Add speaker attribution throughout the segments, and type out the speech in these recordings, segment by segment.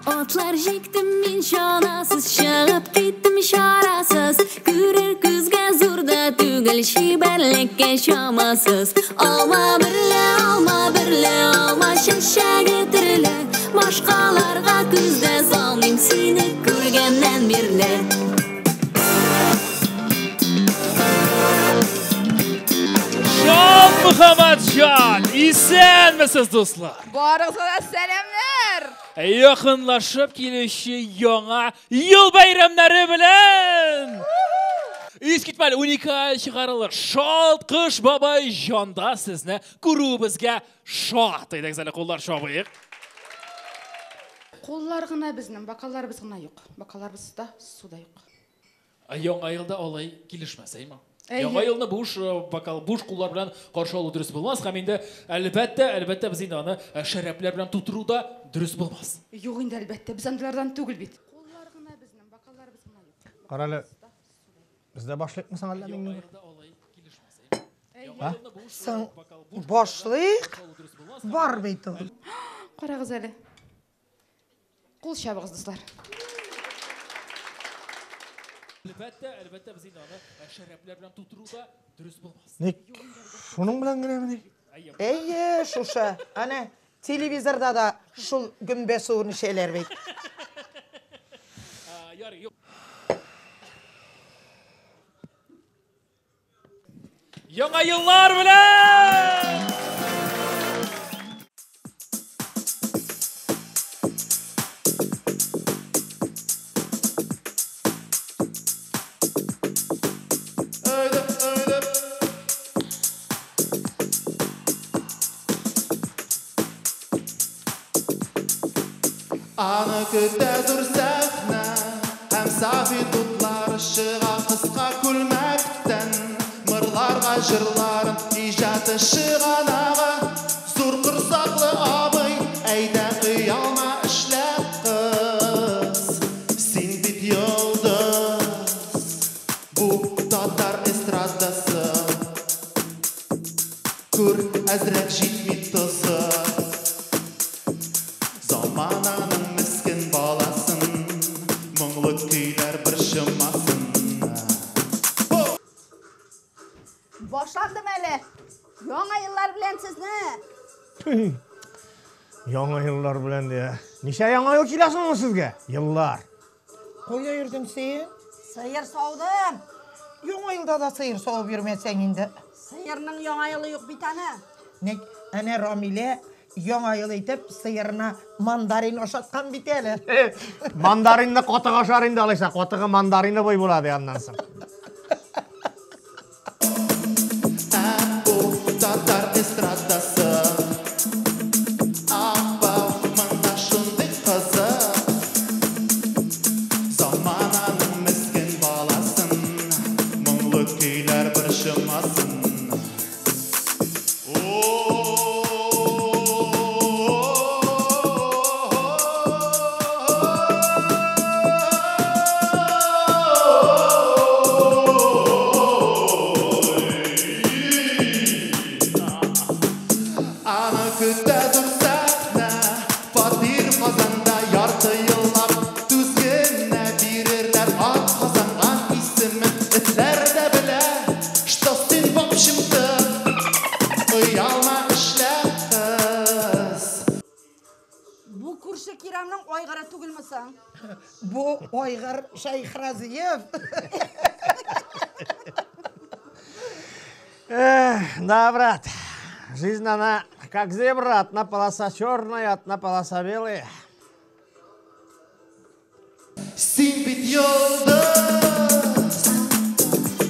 Speaker 1: Атлар җиктем мин чанасыз, чыгып киттем чарасыз. Күрер күзгә зур да түгел, чибәрлеккә чамасыз. Алма берлә, алма берлә, алма чәчәге төрле. Башкаларга күз дә салмыйм сине күргәннән бирле.
Speaker 2: Шат Мөхәммәтҗан, исәнмесез, дуслар!
Speaker 3: Барыгызга да сәламнәр!
Speaker 2: Якынлашып килүче яңа ел бәйрәмнәре белән! Искитмәле уникаль чыгарылыш Шалт Кыш бабай җанда сезне күрүебезгә шат. Әйдәгез әле куллар чабыйк.
Speaker 3: Куллар гына безнең, бокалларыбыз гына юк. Бокалларыбызда су да юк.
Speaker 2: Яңа елда алай килешмәс, әйме?
Speaker 3: Әйе.
Speaker 2: Яңа елны буш бокал, буш куллар белән каршы алу дөрес булмас һәм инде әлбәттә, әлбәттә без инде аны шәрәпләр белән тутыру да дөрес булмас.
Speaker 3: Юк инде әлбәттә, без андыйлардан түгел бит. Куллар гына безнең, бокалларыбыз гына юк.
Speaker 4: Кара әле, без дә башлыйкмы соң әллә миңнур?
Speaker 2: Яңа елны буш
Speaker 5: Соң
Speaker 2: бокал, буш
Speaker 5: башлыйк.
Speaker 2: алу дөрес булмас.
Speaker 5: Бар бит ул.
Speaker 3: Карагыз әле. Кул чабыгыз, дуслар.
Speaker 2: Әлбәттә, әлбәттә без инде аны шәрәпләр белән тутыру да дөрес булмас.
Speaker 4: Ник шуның белән генәмени?
Speaker 5: Әйе, шушы. Әнә телевизорда да шул гөмбә суын эчәләр бит.
Speaker 2: Ярый, юк. Яңа еллар белән!
Speaker 6: Аны көтә зур сәхнә һәм сафи дутлар чыга кыска күлмәктән. Мырларга җырларын иҗаты чыганагы. Зур корсаклы абый, әйдә оялма эшләп кыз. Син бит йолдыз, бу татар эстрадасы. Күр, әзрәк җитми тозы. Замананың мескен баласын, моңлы көйләр борчымасын.
Speaker 7: Башландым әле. Яңа еллар белән сезне.
Speaker 4: Яңа еллар белән дә. Ничә яңа ел килә соң ул сезгә? Еллар.
Speaker 5: Кая йөрдең син?
Speaker 7: Сыер саудым.
Speaker 5: Яңа елда да сыер савып йөрмәсәң инде.
Speaker 7: Сыерның яңа елы юк бит аны.
Speaker 5: Ник әнә Рамилә яңа ел итеп сыерына мандарин ашаткан бит әле.
Speaker 4: Мандаринны катык ашар инде алайса, катыгы мандарины буй була ди аннан соң.
Speaker 6: Бу татар эстрадасы. Апа, монда шундый кызык. Замананың мескен баласын, моңлы көйләр борчымасын. Аны көтә зур сәхнә, фатир Казанда ярты еллап түз генә бирерләр ат казанган исемен. Этләр дә белә, что син в общем-то оялма эшлә кыз.
Speaker 7: Бу күрше Кирамның айгыры түгелме соң?
Speaker 5: Бу айгыр Шәйхразиев.
Speaker 4: Эх, да, брат. Жизнь, она как зебра, одна полоса черная, одна полоса белая.
Speaker 6: Син бит йолдыз,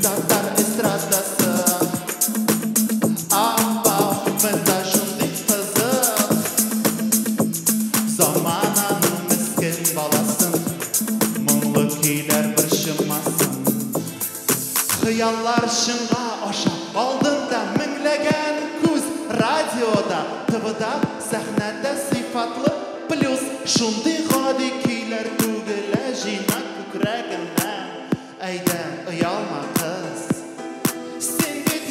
Speaker 6: татар эстрадасы. Апа, монда шундый кызык. Замананың мескен баласын, моңлы көйләр борчымасын. Хыяллар чынга аша, алдында меңләгән күз. Радиода, ТВда, сәхнәдә сыйфатлы плюс. Шундый гади көйләр түгелә җыйнак күкрәгенә. Әйдә, оялма кыз. Син бит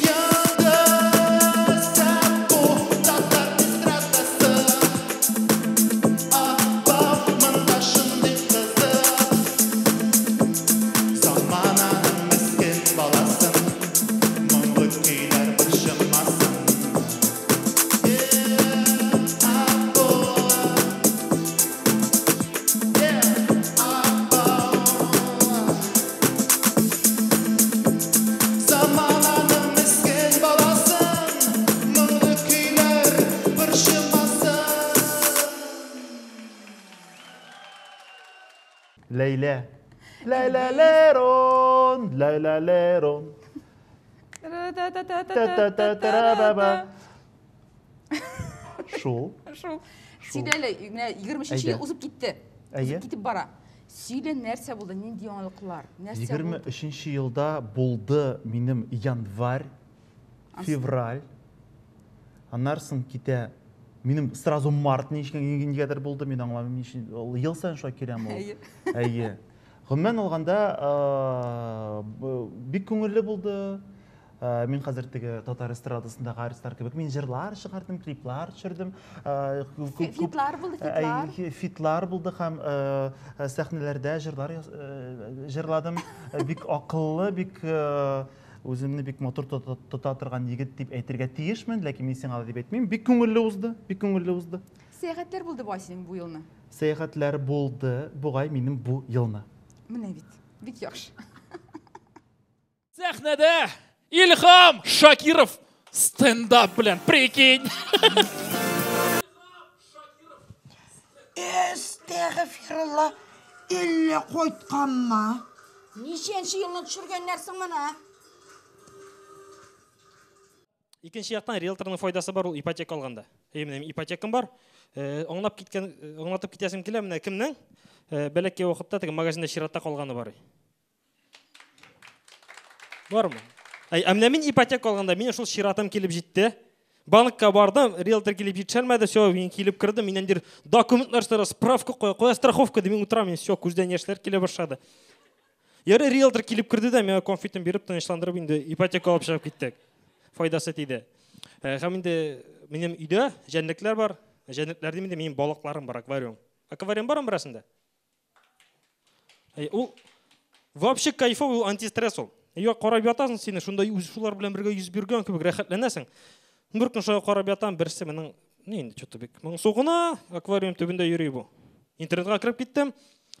Speaker 6: Ләйлә. Ләйлә Лерон, Ләйлә Лерон. Та-та-та-та-ба-ба. Шул.
Speaker 3: Шул. Сөйлә әле, менә 23 ел узып китте.
Speaker 6: Әйе.
Speaker 3: Узып китеп бара. Сөйлә, нәрсә булды, нинди яңалыклар? Нәрсә булды?
Speaker 6: 23 елда булды минем январь, февраль. Аннан соң китә минем сразу март нигәдер булды, мин аңламыйм, ни өчен. Ул ел саен шулай киләме ул?
Speaker 3: Әйе.
Speaker 6: Әйе. Гомумән алганда, бик күңелле булды. Мин хәзер теге татар эстрадасындагы артистлар кебек мин җырлар чыгардым, клиплар төшердем.
Speaker 3: Фитлар булды, фитлар.
Speaker 6: Фитлар булды һәм сәхнәләрдә җырлар җырладым. Бик акыллы, бик үземне бик матур тота торган егет дип әйтергә тиешмен, ләкин мин сиңа дип әйтмим. Бик күңелле узды, бик күңелле узды.
Speaker 3: Сәяхәтләр булды бугай синең бу елны?
Speaker 6: Сәяхәтләр булды бугай минем бу елны.
Speaker 3: Менә бит, бик яхшы.
Speaker 2: Сәхнәдә Илһам Шакиров стендап белән, прикинь!
Speaker 5: Әстәгъфирулла, әллә кайтканмы?
Speaker 7: Ничәнче елны төшергәннәр соң моны?
Speaker 8: Икенче яктан риэлторның файдасы бар ул ипотека алганда. Әйе, менә ипотекам бар. Аңлап киткән, аңлатып китәсем килә, менә кемнең бәләкәй вакытта теге магазинда чиратта калганы бар. Бармы? Әй, ә менә мин ипотека алганда, минем шул чиратым килеп җитте. Банкка бардым, риэлтор килеп җитешәлмәде, всё, мин килеп кердем, миннән дир документлар сора, справка куя, куя страховка дип мин утырам, мин всё, күздән яшьләр килә башлады. Ярый, риэлтор килеп керде дә, миңа конфетын биреп, тынычландырып инде ипотека алып чыгып киттек. Файдасы тиде. Һәм инде минем өйдә җәнлекләр бар. Җәнлекләр дим инде, минем балыкларым бар, аквариум. Аквариум бармы берәрсендә? Әй, ул вообще кайфовый, ул антистресс ул. Өйгә карап ятасың сине, шунда үз шулар белән бергә йөзеп йөргән кебек рәхәтләнәсең. Бер көн шулай карап ятам, берсе моның, ни инде, чё-то бик моңсу гына, аквариум төбендә йөри бу. Интернетка кереп киттем.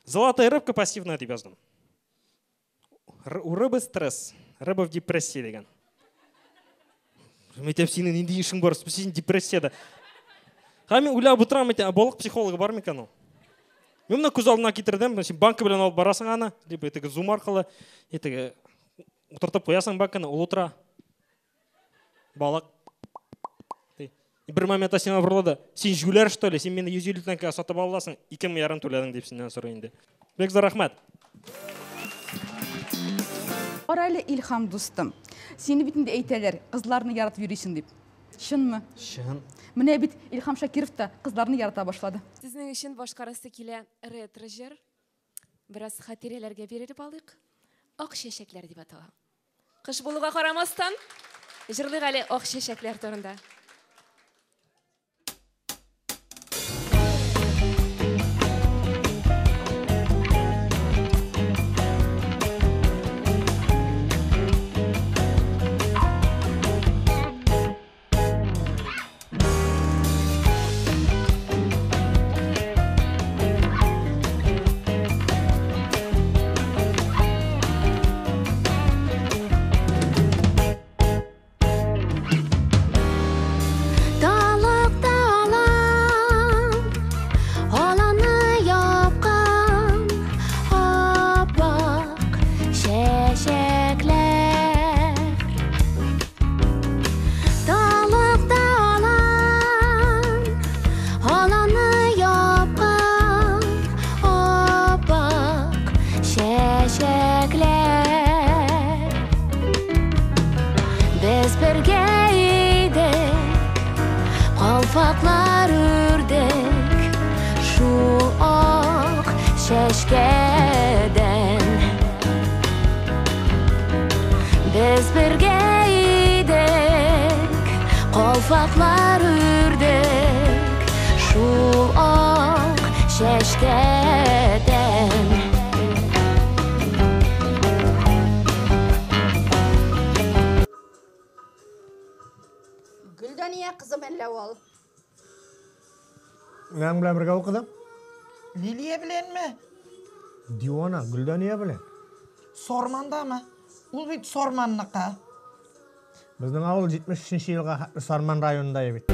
Speaker 8: Золотая рыбка пассивная дип яздым. У рыбы стресс, рыба в депрессии дигән. Мин әйтәм, синең нинди эшең бар, син депрессиядә. Һәм мин уйлап утырам, әйтәм, балык психологы бар микән ул? Мин моны күз алдына китердем, син банка белән алып барасың аны, либо теге зум аркылы, и теге утыртып куясың банканы, ул утыра. Балык. Бер моментта сиңа борылды. Син җүләр, что ли? Син мине йөз илле тәңкә сатып аласың, ике мең ярым түләдең дип синнән сорый инде. Бик зур рәхмәт.
Speaker 3: Кара әле, Илһам дустым. Сине бит инде әйтәләр, кызларны яратып йөрисең дип. Чынмы?
Speaker 8: Чын.
Speaker 3: Менә бит Илһам Шакиров та кызларны ярата башлады.
Speaker 9: Сезнең өчен башкарасы килә ретро җыр. Бераз хатирәләргә бирелеп алыйк. Ак чәчәкләр дип атала. Кыш булуга карамастан, җырлыйк әле ак чәчәкләр турында.
Speaker 7: Гөлдания кызым әллә ул?
Speaker 4: Нәң белән бергә укыдым.
Speaker 5: Лилия беләнме?
Speaker 4: Дивана, Гөлдания белән.
Speaker 5: Сормандамы? Ул бит Сорманныкы.
Speaker 4: Безнең авыл җитмеш өченче елга хәтле Сарман районында бит.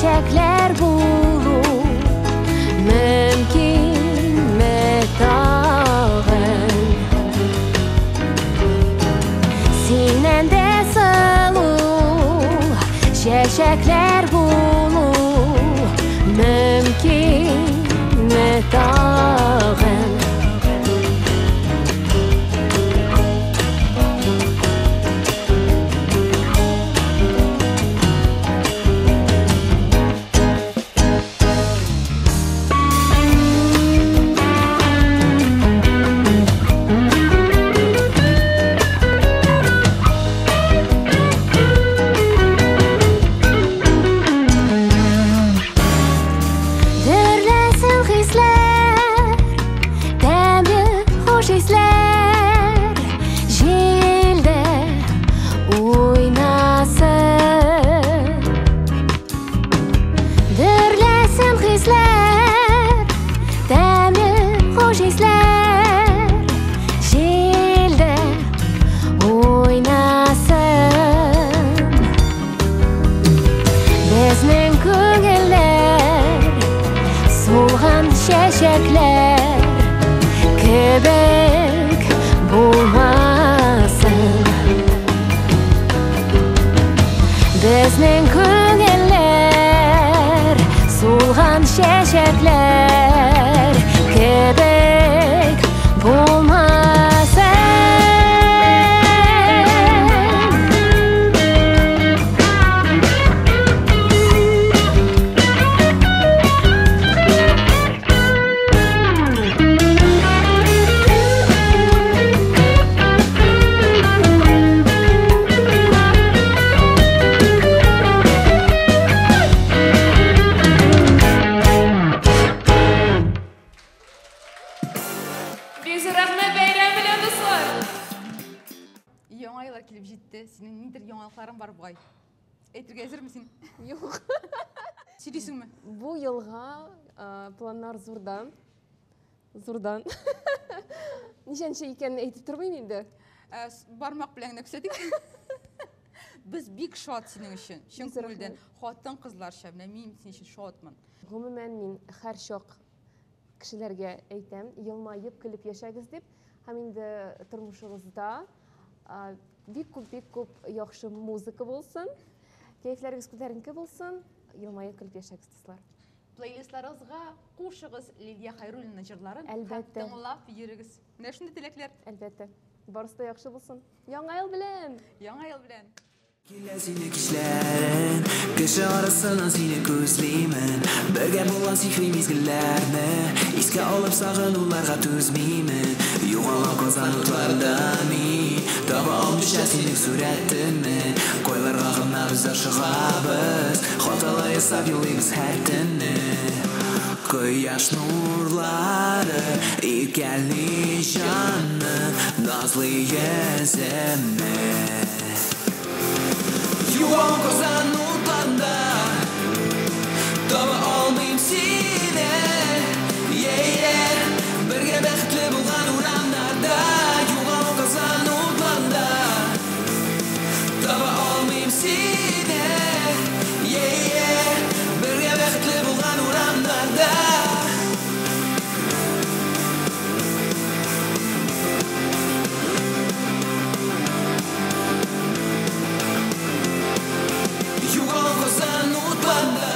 Speaker 1: чәчәкләр булу мөмкинме тагын? Синнән дә сылу чәчәкләр булу мөмкинме тагын? Дөрләсен хисләр, тәмле хуш исләр, җилдә уйнасын. Дөрләсен хисләр, тәмле хуш исләр, җилдә уйнасын. Безнең күңелләр сулган чәчәкләр кебек булмасын. Безнең күңелләр сулган чәчәкләр кебек булмасын.
Speaker 9: Бик зур рәхмәт, бәйрәм белән, дуслар!
Speaker 3: Яңа еллар килеп җитте. Синең ниндидер яңалыкларың бар бугай. Әйтергә әзерме син?
Speaker 9: Юк.
Speaker 3: Сөйлисеңме?
Speaker 9: Бу елга планнар зурдан. Зурдан. Ничәнче икәнен әйтеп тормыйм инде.
Speaker 3: Бармак белән генә күрсәтик. Без бик шат синең өчен. Чын
Speaker 9: Бик зур
Speaker 3: күңелдән.
Speaker 9: рәхмәт.
Speaker 3: Хатын-кызларча, менә мин синең өчен шатмын.
Speaker 9: Гомумән, мин һәрчак кешеләргә әйтәм, елмаеп, көлеп яшәгез дип. Һәм инде тормышыгызда бик күп, бик күп яхшы музыка булсын. Кәефләрегез күтәренке булсын. Елмаеп, көлеп яшәгез, дуслар.
Speaker 3: Плейлистларыгызга кушыгыз Лилия Хәйруллина җырларын һәм
Speaker 9: Әлбәттә.
Speaker 3: тыңлап йөрегез. Менә шундый теләкләр.
Speaker 9: Әлбәттә. Барысы да яхшы булсын. Яңа ел белән!
Speaker 3: Яңа ел белән!
Speaker 10: Килә сине кичләрен, кеше арасыннан сине күзлимен. Бергә булган сихри мизгелләрне искә алып сагынуларга түзмимен. Югалам Казан утларында мин, таба алмыйча синең сурәтеңне. Кайларга гына без ашыгабыз, хаталар ясап елыйбыз һәр төнне. Кояш нурлары иркәли җанны, назлы йөземне. Югалам Казан утларында, таба алмыйм сине. Yeah, бергә бәхетле булган урамнарда, югалам Казан утларында, таба алмыйм сине. Yeah, бергә бәхетле булган урамнарда. Югалам Казан утларында.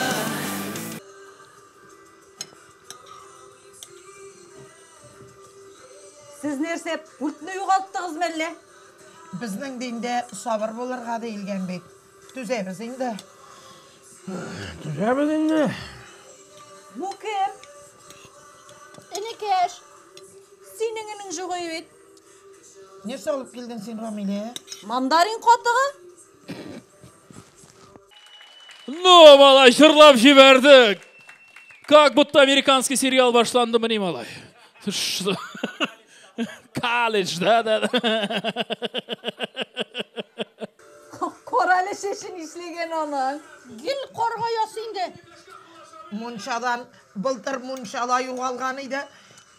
Speaker 7: Сез нәрсә, пультны югалттыгыз мәллә?
Speaker 5: Безнең диндә сабыр булырга диелгән бит. Түзәбез инде.
Speaker 4: Түзәбез инде.
Speaker 7: Бу кем? Энекәш. Синең энең жугый бит.
Speaker 5: Нәрсә алып килдең син, Рамилә?
Speaker 7: Мандарин катыгы.
Speaker 2: Ну, малай, җырлап җибәрдек. Как будто американский сериал башланды мени, малай. Что? Колледж, да, да, да.
Speaker 7: Кара әле чәчен исләгән аның. Гел карга ясы инде.
Speaker 5: Мунчадан былтыр мунчала югалган иде.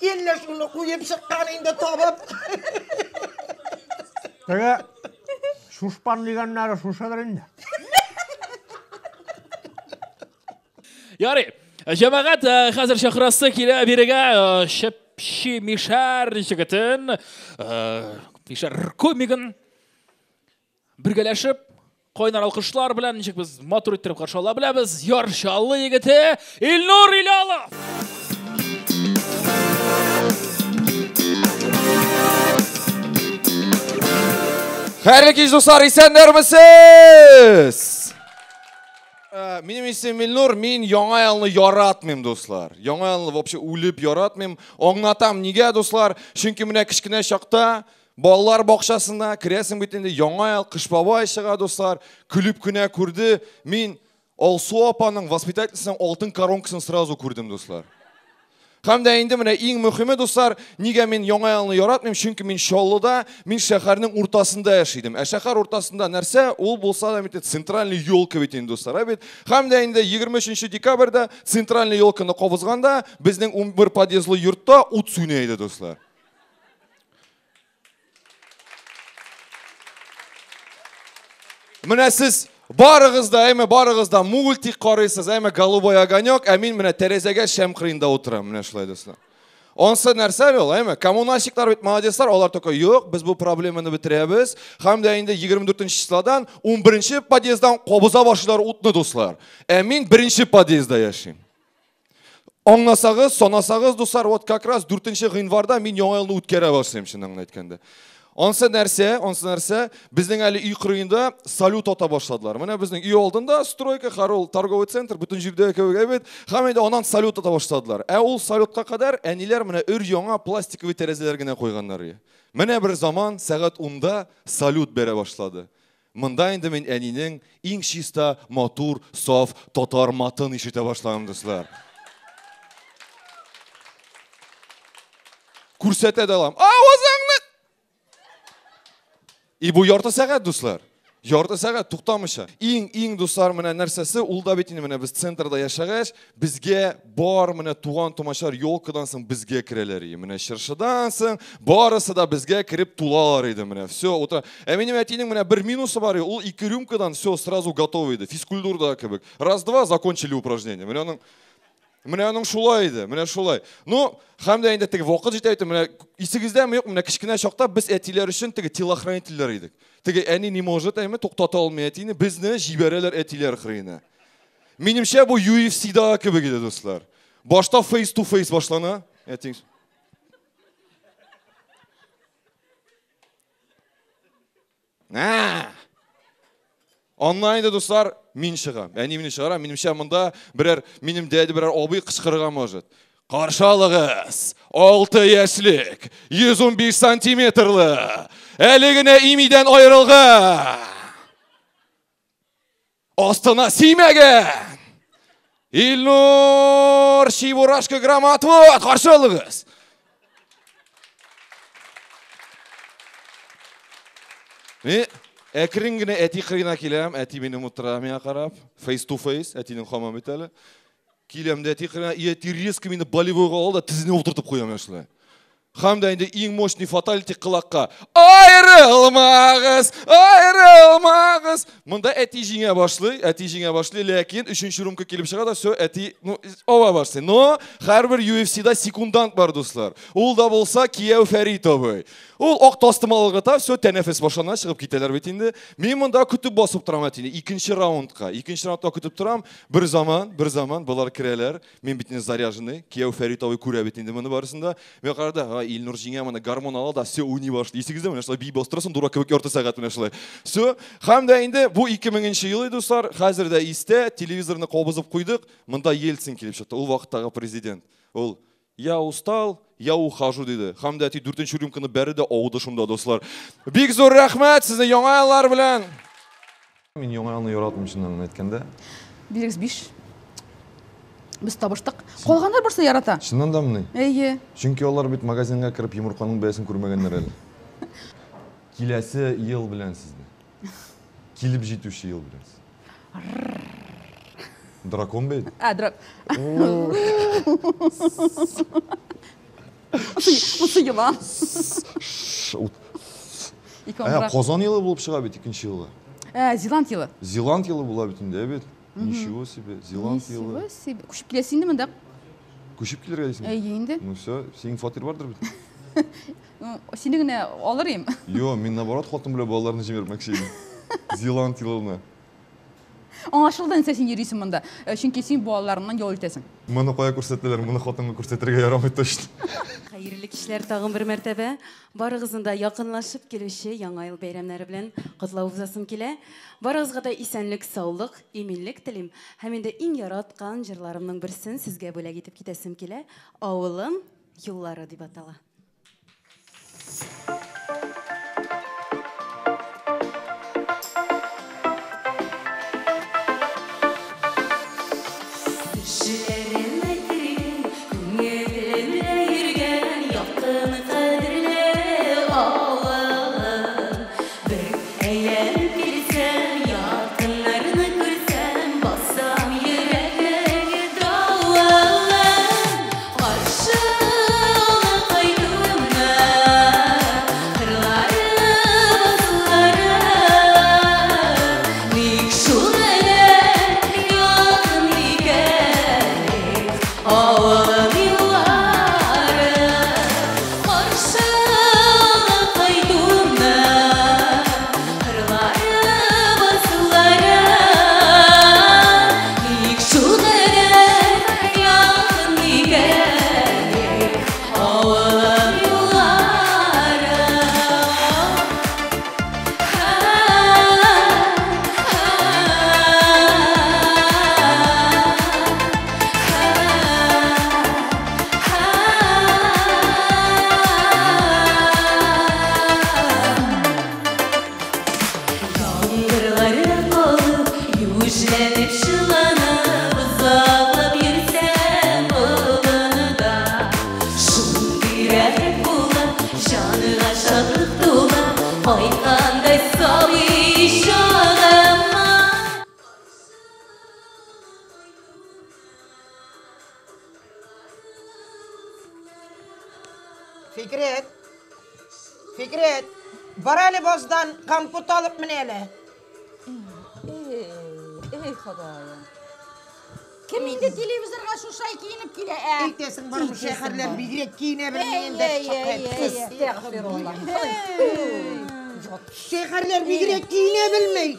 Speaker 5: Әллә шуны куеп чыккан инде табып.
Speaker 4: Теге шушпан дигәннәре шушыдыр инде.
Speaker 2: Ярый. Җәмәгать, хәзер чакырасы килә бирегә Чепчи Мишәр җегетен, Мишәр комигын бергәләшеп кайнар алкышлар белән ничек без матур иттереп каршы ала беләбез. Яр Чаллы егете Илнур Илялов.
Speaker 11: Хәерле кич, дуслар, исәннәрмесез? Минем исемем Илнур, мин Яңа елны яратмыйм, дуслар. Яңа елны вообще үлеп яратмыйм. Аңлатам, нигә, дуслар? Чөнки менә кечкенә чакта балалар бакчасына керәсең бит инде, Яңа ел, Кыш бабай чыга, дуслар. Көлеп кенә күрде. Мин Алсу апаның воспитательсының алтын коронкасын сразу күрдем, дуслар. Һәм дә инде менә иң мөһиме, дуслар, нигә мин Яңа елны яратмыйм? Чөнки мин Чаллыда, мин шәһәрнең уртасында яши идем. Ә шәһәр уртасында нәрсә? Ул булса да бит центральный елка бит инде, дуслар, ә бит. Һәм дә инде 23 декабрьдә центральный елканы кабызганда, безнең 11 подъездлы йортта ут сүнә иде, дуслар. Менә сез барыгыз да, әйме, барыгыз да мультик карыйсыз, әйме, Голубой огонек, ә мин менә тәрәзәгә шәм кырыенда утырам, менә шулай, дуслар. Ансы нәрсә ул, әйме? Коммунальщиклар бит молодецлар, алар такой, юк, без бу проблеманы бетерәбез. Һәм дә инде 24 числодан 11 подъезддан кабыза башлыйлар утны, дуслар. Ә мин беренче подъездда яшим. Аңласагыз, санасагыз, дуслар, вот как раз 4 гыйнварда мин яңа елны үткәрә башлыйм, чынын әйткәндә. Ансы нәрсә, ансы нәрсә, безнең әле өй кырыенда салют ата башладылар. Менә безнең өй алдында стройка, Харол торговый центр, бөтен җирдә кебек әйбәт. Һәм инде аннан салют ата башладылар. Ә ул салютка кадәр әниләр менә өр яңа пластиковый тәрәзәләр генә куйганнар. Менә бер заман сәгать 10-да салют бәрә башлады. Монда инде мин әнинең иң чиста, матур, саф татар матын ишетә башладым, дуслар. Күрсәтә дә алам. Авызыңны! И бу ярты сәгать, дуслар. Ярты сәгать туктамыйча. Иң, иң, дуслар, менә нәрсәсе, ул да бит инде менә без центрда яшәгәч, безгә бар менә туган тумачалар елкадан соң безгә керәләр иде. Менә чыршыдан соң барысы да безгә кереп тулалар иде менә. Все, утыра. Ә минем әтинең менә бер минусы бар иде, ул ике рюмкадан все сразу готов иде. Физкультурада кебек. Раз-два, закончили упражнение. Менә аның Менә аның шулай иде, менә шулай. Ну, һәм дә инде теге вакыт җитә бит, менә исегездәме юк, менә кечкенә чакта без әтиләр өчен теге телохранительләр идек. Теге әни не может, әйме, туктата алмый әтине, безне җибәрәләр әтиләр кырыена. Минемчә, бу UFC-да кебек иде, дуслар. Башта face to face башлана. Әтиң. Ә! Аннан инде, дуслар, мин чыгам. Әни мине чыгара. Минемчә, монда берәр минем дәдә, берәр абый кычкырырга может. Каршы алыгыз! 6 яшьлек, 115 сантиметрлы, әле генә имидән аерылган, астына симәгән Илнур Чебурашка громоотвод! Каршы алыгыз! Мин әкрен генә әти кырыена киләм, әти минем утыра миңа карап, face to face, әтинең хамам бит әле. Киләм дә әти кырыена, и әти резко мине болевойга ала да тезенә утыртып куя менә шулай. Һәм дә инде иң мощный фаталити колакка. Аерылмагыз, аерылмагыз. Монда әти җиңә башлый, әти җиңә башлый, ләкин өченче рюмка килеп чыга да, все, әти, ну, ава башлый. Но һәрбер UFC-да секундант бар, дуслар. Ул да булса кияү Фәрит абый. Ул ак тастымал ыргыта, все, тәнәфес башлана, чыгып китәләр бит инде. Мин монда көтеп басып торам әтине, икенче раундка. Икенче раундка көтеп торам. Бер заман, бер заман болар керәләр. Мин бит инде заряженный, кияү Фәрит абый күрә бит инде моны барысын да. Мин карады, ха, Илнур җиңә моны, гармон ала да, все, уйный башлый. Исегездә менә шулай бии бастырасың, дурак кебек ярты сәгать менә шулай. Все, һәм дә инде бу 2000 ел иде, дуслар, хәзер дә истә, телевизорны кабызып куйдык, монда Ельцин килеп чыкты, ул вакыттагы президент. Ул, я устал, я ухожу, диде. Һәм дә әти дүртенче рюмканы бәрде дә ауды шунда, дуслар. Бик зур рәхмәт сезне яңа еллар белән!
Speaker 12: Мин яңа елны яратмыйм, чыннан гына әйткәндә.
Speaker 3: Бирегез 5. Без табыштык. Калганнар барсы ярата.
Speaker 12: Чыннан да мени?
Speaker 3: Әйе.
Speaker 12: Чөнки алар бит магазинга кереп йомырканың бәясен күрмәгәннәр әле. Киләсе ел белән сезне. Килеп җитүче ел белән сезне. Дракон бит.
Speaker 3: Ә, драк. Бусы елан.
Speaker 12: Ут. Ә, Казан елы булып чыга бит икенче елы.
Speaker 3: Ә, Зилант елы.
Speaker 12: Зилант елы була бит инде, ә бит. Ничего себе, Зилант елы.
Speaker 3: Ничего себе. Күчеп киләсең инде монда.
Speaker 12: Күчеп килергә дисең?
Speaker 3: Әйе инде.
Speaker 12: Ну все, синең фатир бардыр бит.
Speaker 3: Ну, сине генә алыр идем.
Speaker 12: Йо, мин наоборот хатын белән балаларны җибәрмәкче идем. Зилант елына.
Speaker 3: Аңлашылды, нәрсә син йөрисең монда. Чөнки син балаларыңнан ял итәсең.
Speaker 12: Моны кая күрсәтәләр? Моны хатынга күрсәтергә ярамый точно.
Speaker 13: Хәерле кичләр тагын бер мәртәбә. Барыгызны да якынлашып килүче Яңа ел бәйрәмнәре белән котлап узасым килә. Барыгызга да исәнлек, саулык, иминлек телим. Һәм инде иң яраткан җырларымның берсен сезгә бүләк итеп китәсем килә. Авылым юллары дип атала.
Speaker 5: Фикрет, Фикрет, бар әле баздан компот алып менә әле.
Speaker 7: Эй, Ходаем. Кем инде телевизорга шушай киенеп килә, ә?
Speaker 5: Әйтәсең, бар бу шәһәрләр бигрәк киенә белми инде.
Speaker 7: Әстәгъфируллаһ.
Speaker 5: Шәһәрләр бигрәк киенә белми.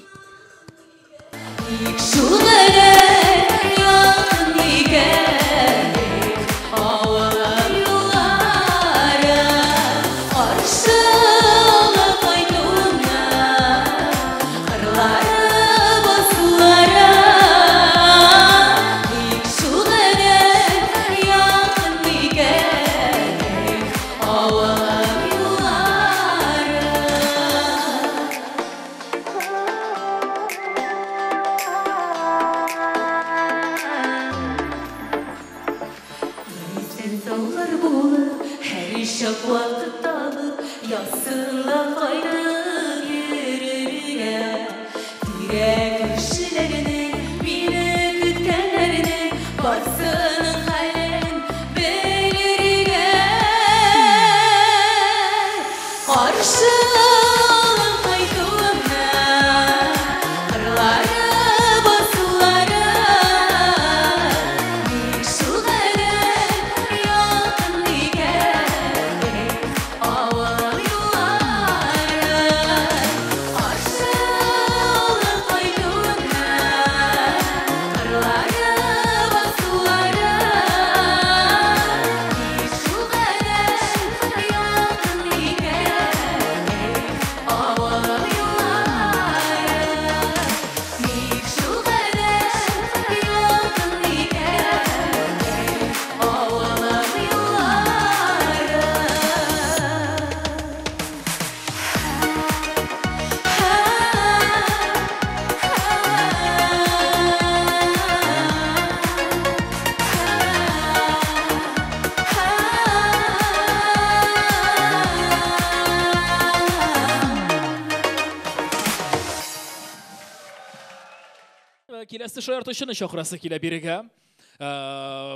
Speaker 2: Киләсе шаяртучыны чакырасы килә бирегә.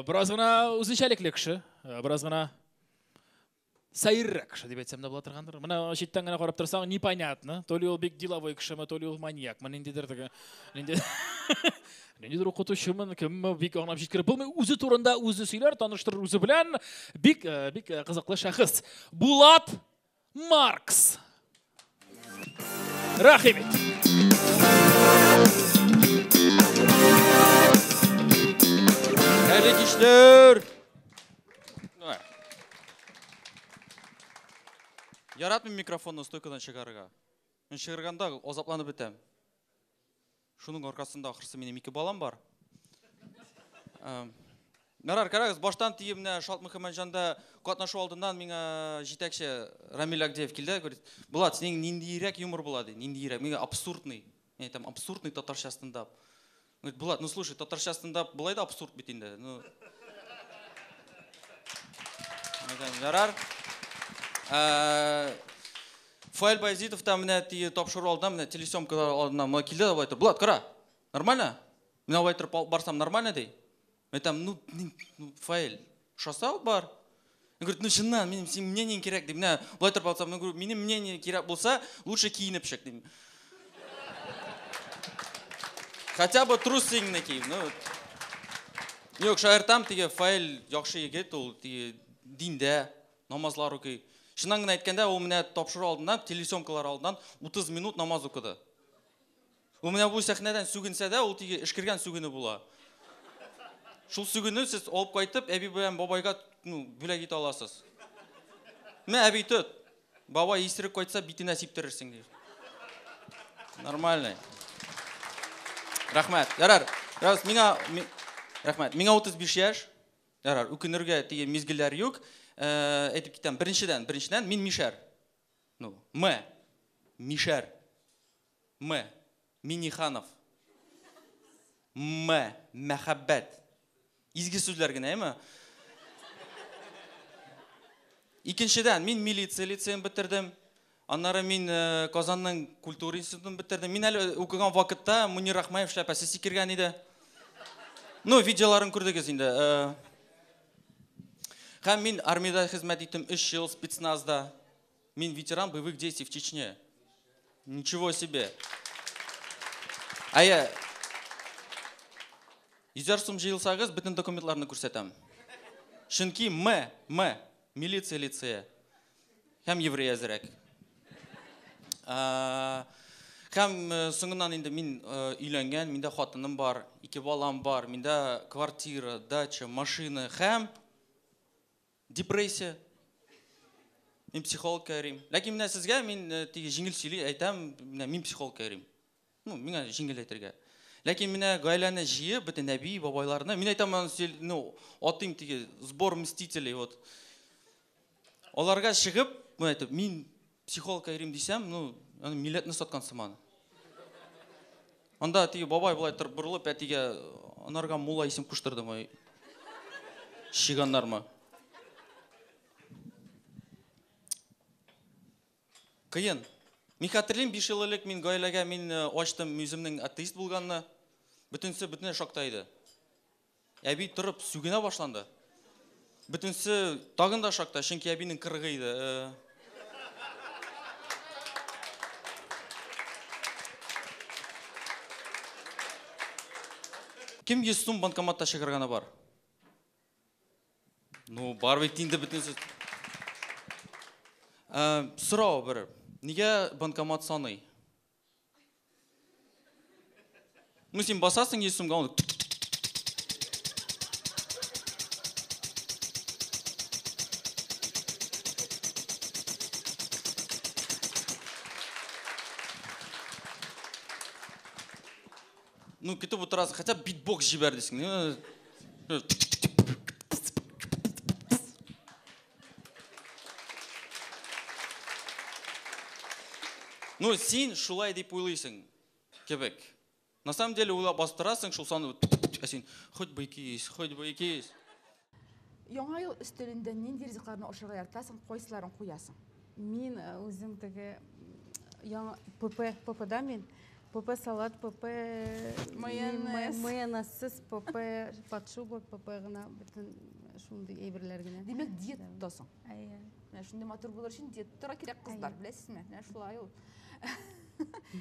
Speaker 2: Бераз гына үзенчәлекле кеше, бераз гына Сәеррәк кеше дип әйтсәм дә була торгандыр. Менә читтән генә карап торсаң, непонятно, то ли ул бик деловой кешеме, то ли ул маньякмы, ниндидер теге, нинди ниндидер укытучымы, кемме, бик аңлап җиткереп булмый. Үзе турында үзе сөйләр, таныштырыр үзе белән. Бик, бик кызыклы шәхес. Булат Маркс. Рәхим ит.
Speaker 14: Хәерле кичләр. Яратмыйм микрофонны стойкадан чыгарырга. Мин чыгарганда азапланып бетәм. Шуның аркасында ахрысы минем ике балам бар. Ярар, карагыз, баштан тиеп менә Шалт Мөхәммәтҗанда катнашу алдыннан миңа җитәкче Рамиль Агдеев килде, говорит, Булат, синең ниндиерәк юмор була ди, ниндиерәк, миңа абсурдный. Мин әйтәм, абсурдный татарча стендап. Говорит, Булат, ну слушай, татарча стендап болай да абсурд бит инде. Ну, әйтәм, ярар. Фаил Баязитов та менә тие тапшыру алдыннан, менә телесъемкалар алдыннан менә килде дә болай торып, Булат, кара, нормально? Менә болай торып алып барсам нормально ди. Мин әйтәм, ну, ну, Фаил, ошаса алып бар. Он говорит, ну чыннан, минем синең мнениең кирәк ди. Менә болай торып алсам, мин говорю, минем мнение кирәк булса, лучше киенеп чык дим. Хотя бы трусыңны ки. Ну, юк, шаяртам, теге Фаил яхшы егет, ул теге диндә намазлар укый. Чыннан гына әйткәндә, ул менә тапшыру алдыннан, телесъемкалар алдыннан 30 минут намаз укыды. Ул менә бу сәхнәдән сүгенсә дә, ул теге эшкергән сүгене була. Шул сүгене сез алып кайтып, әби белән бабайга, ну, бүләк итә аласыз. Мә, әби, тот. Бабай исерек кайтса, битенә сиптерерсең, ди. Нормальный. Рәхмәт. Ярар. Раз, миңа, ми, рәхмәт. Миңа 35 яшь. Ярар, үкенергә дигән мизгелләр юк. Әйтеп китәм, беренчедән, беренчедән мин мишәр. Ну, М. Мишәр. М. Миниханов. М. Мәхәббәт. Изге сүзләр генә, әйме? Икенчедән, мин милиция лицеен бетердем. Аннары мин Казанның культура институтын бетердем. Мин әле укыган вакытта Мунир Рахмаев шляпасы сикергән иде. Ну, видеоларын күрдегез инде. Һәм мин армиядә хезмәт иттем 3 ел спецназда. Мин ветеран боевых действий в Чечне. Ничего себе. Әйе. Йөзәр сум җыелсагыз, бөтен документларны күрсәтәм. Чөнки М, М, милиция лицее. Һәм еврей әзерәк. Һәм соңыннан инде мин өйләнгән, миндә хатыным бар, ике балам бар, миндә квартира, дача, машина һәм депрессия. Мин психологка йөрим. Ләкин менә сезгә мин теге җиңел сөйли әйтәм, менә мин психологка йөрим. Ну, миңа җиңел әйтергә. Ләкин менә гаиләне җыеп, бөтен әби, бабайларны, мин әйтәм, аны сөйл-, ну, атыйм теге сбор мстителей, вот. Аларга чыгып, менә әйтеп, мин психологка йөрим дисәм, ну, аны милләтне саткан сыман. Анда теге бабай болай торып борылып, әтигә, анарга мулла исем куштырды, мой. Чиганнармы? Кыен. Мин хәтерлим, 5 ел элек мин гаиләгә мин ачтым үземнең атеист булганны. Бөтенсе бөтенләй шокта иде. Әби торып сүгенә башланды. Бөтенсе тагын да шокта, чөнки әбинең кырыгы иде. Кем 100 сум банкоматта чыгарганы бар? Ну, бар бит инде бөтенесе. Сорау бер. Нигә банкомат саный? Ну, син басасың 100 сумга, ул Ну, көтеп утырасың, хотя бы битбокс җибәр дисең. Ну, син шулай дип уйлыйсың кебек. На самом деле уйлап басып торасың, шул санны, ә син хоть бы 200, хоть бы 200.
Speaker 3: Яңа ел өстәлендә нинди ризыкларны ашарга яратасың, кайсыларын куясың?
Speaker 13: Мин үзем теге яңа ПП, ПП-да мин. ПП салат, ПП
Speaker 3: Майонез.
Speaker 13: майонезсыз, ПП под шубой, ПП гына, бөтен шундый әйберләр генә.
Speaker 3: Димәк, диета тотасың?
Speaker 13: Әйе.
Speaker 3: Менә шундый матур булыр өчен диета тора кирәк, кызлар, беләсезме? Менә шулай ул.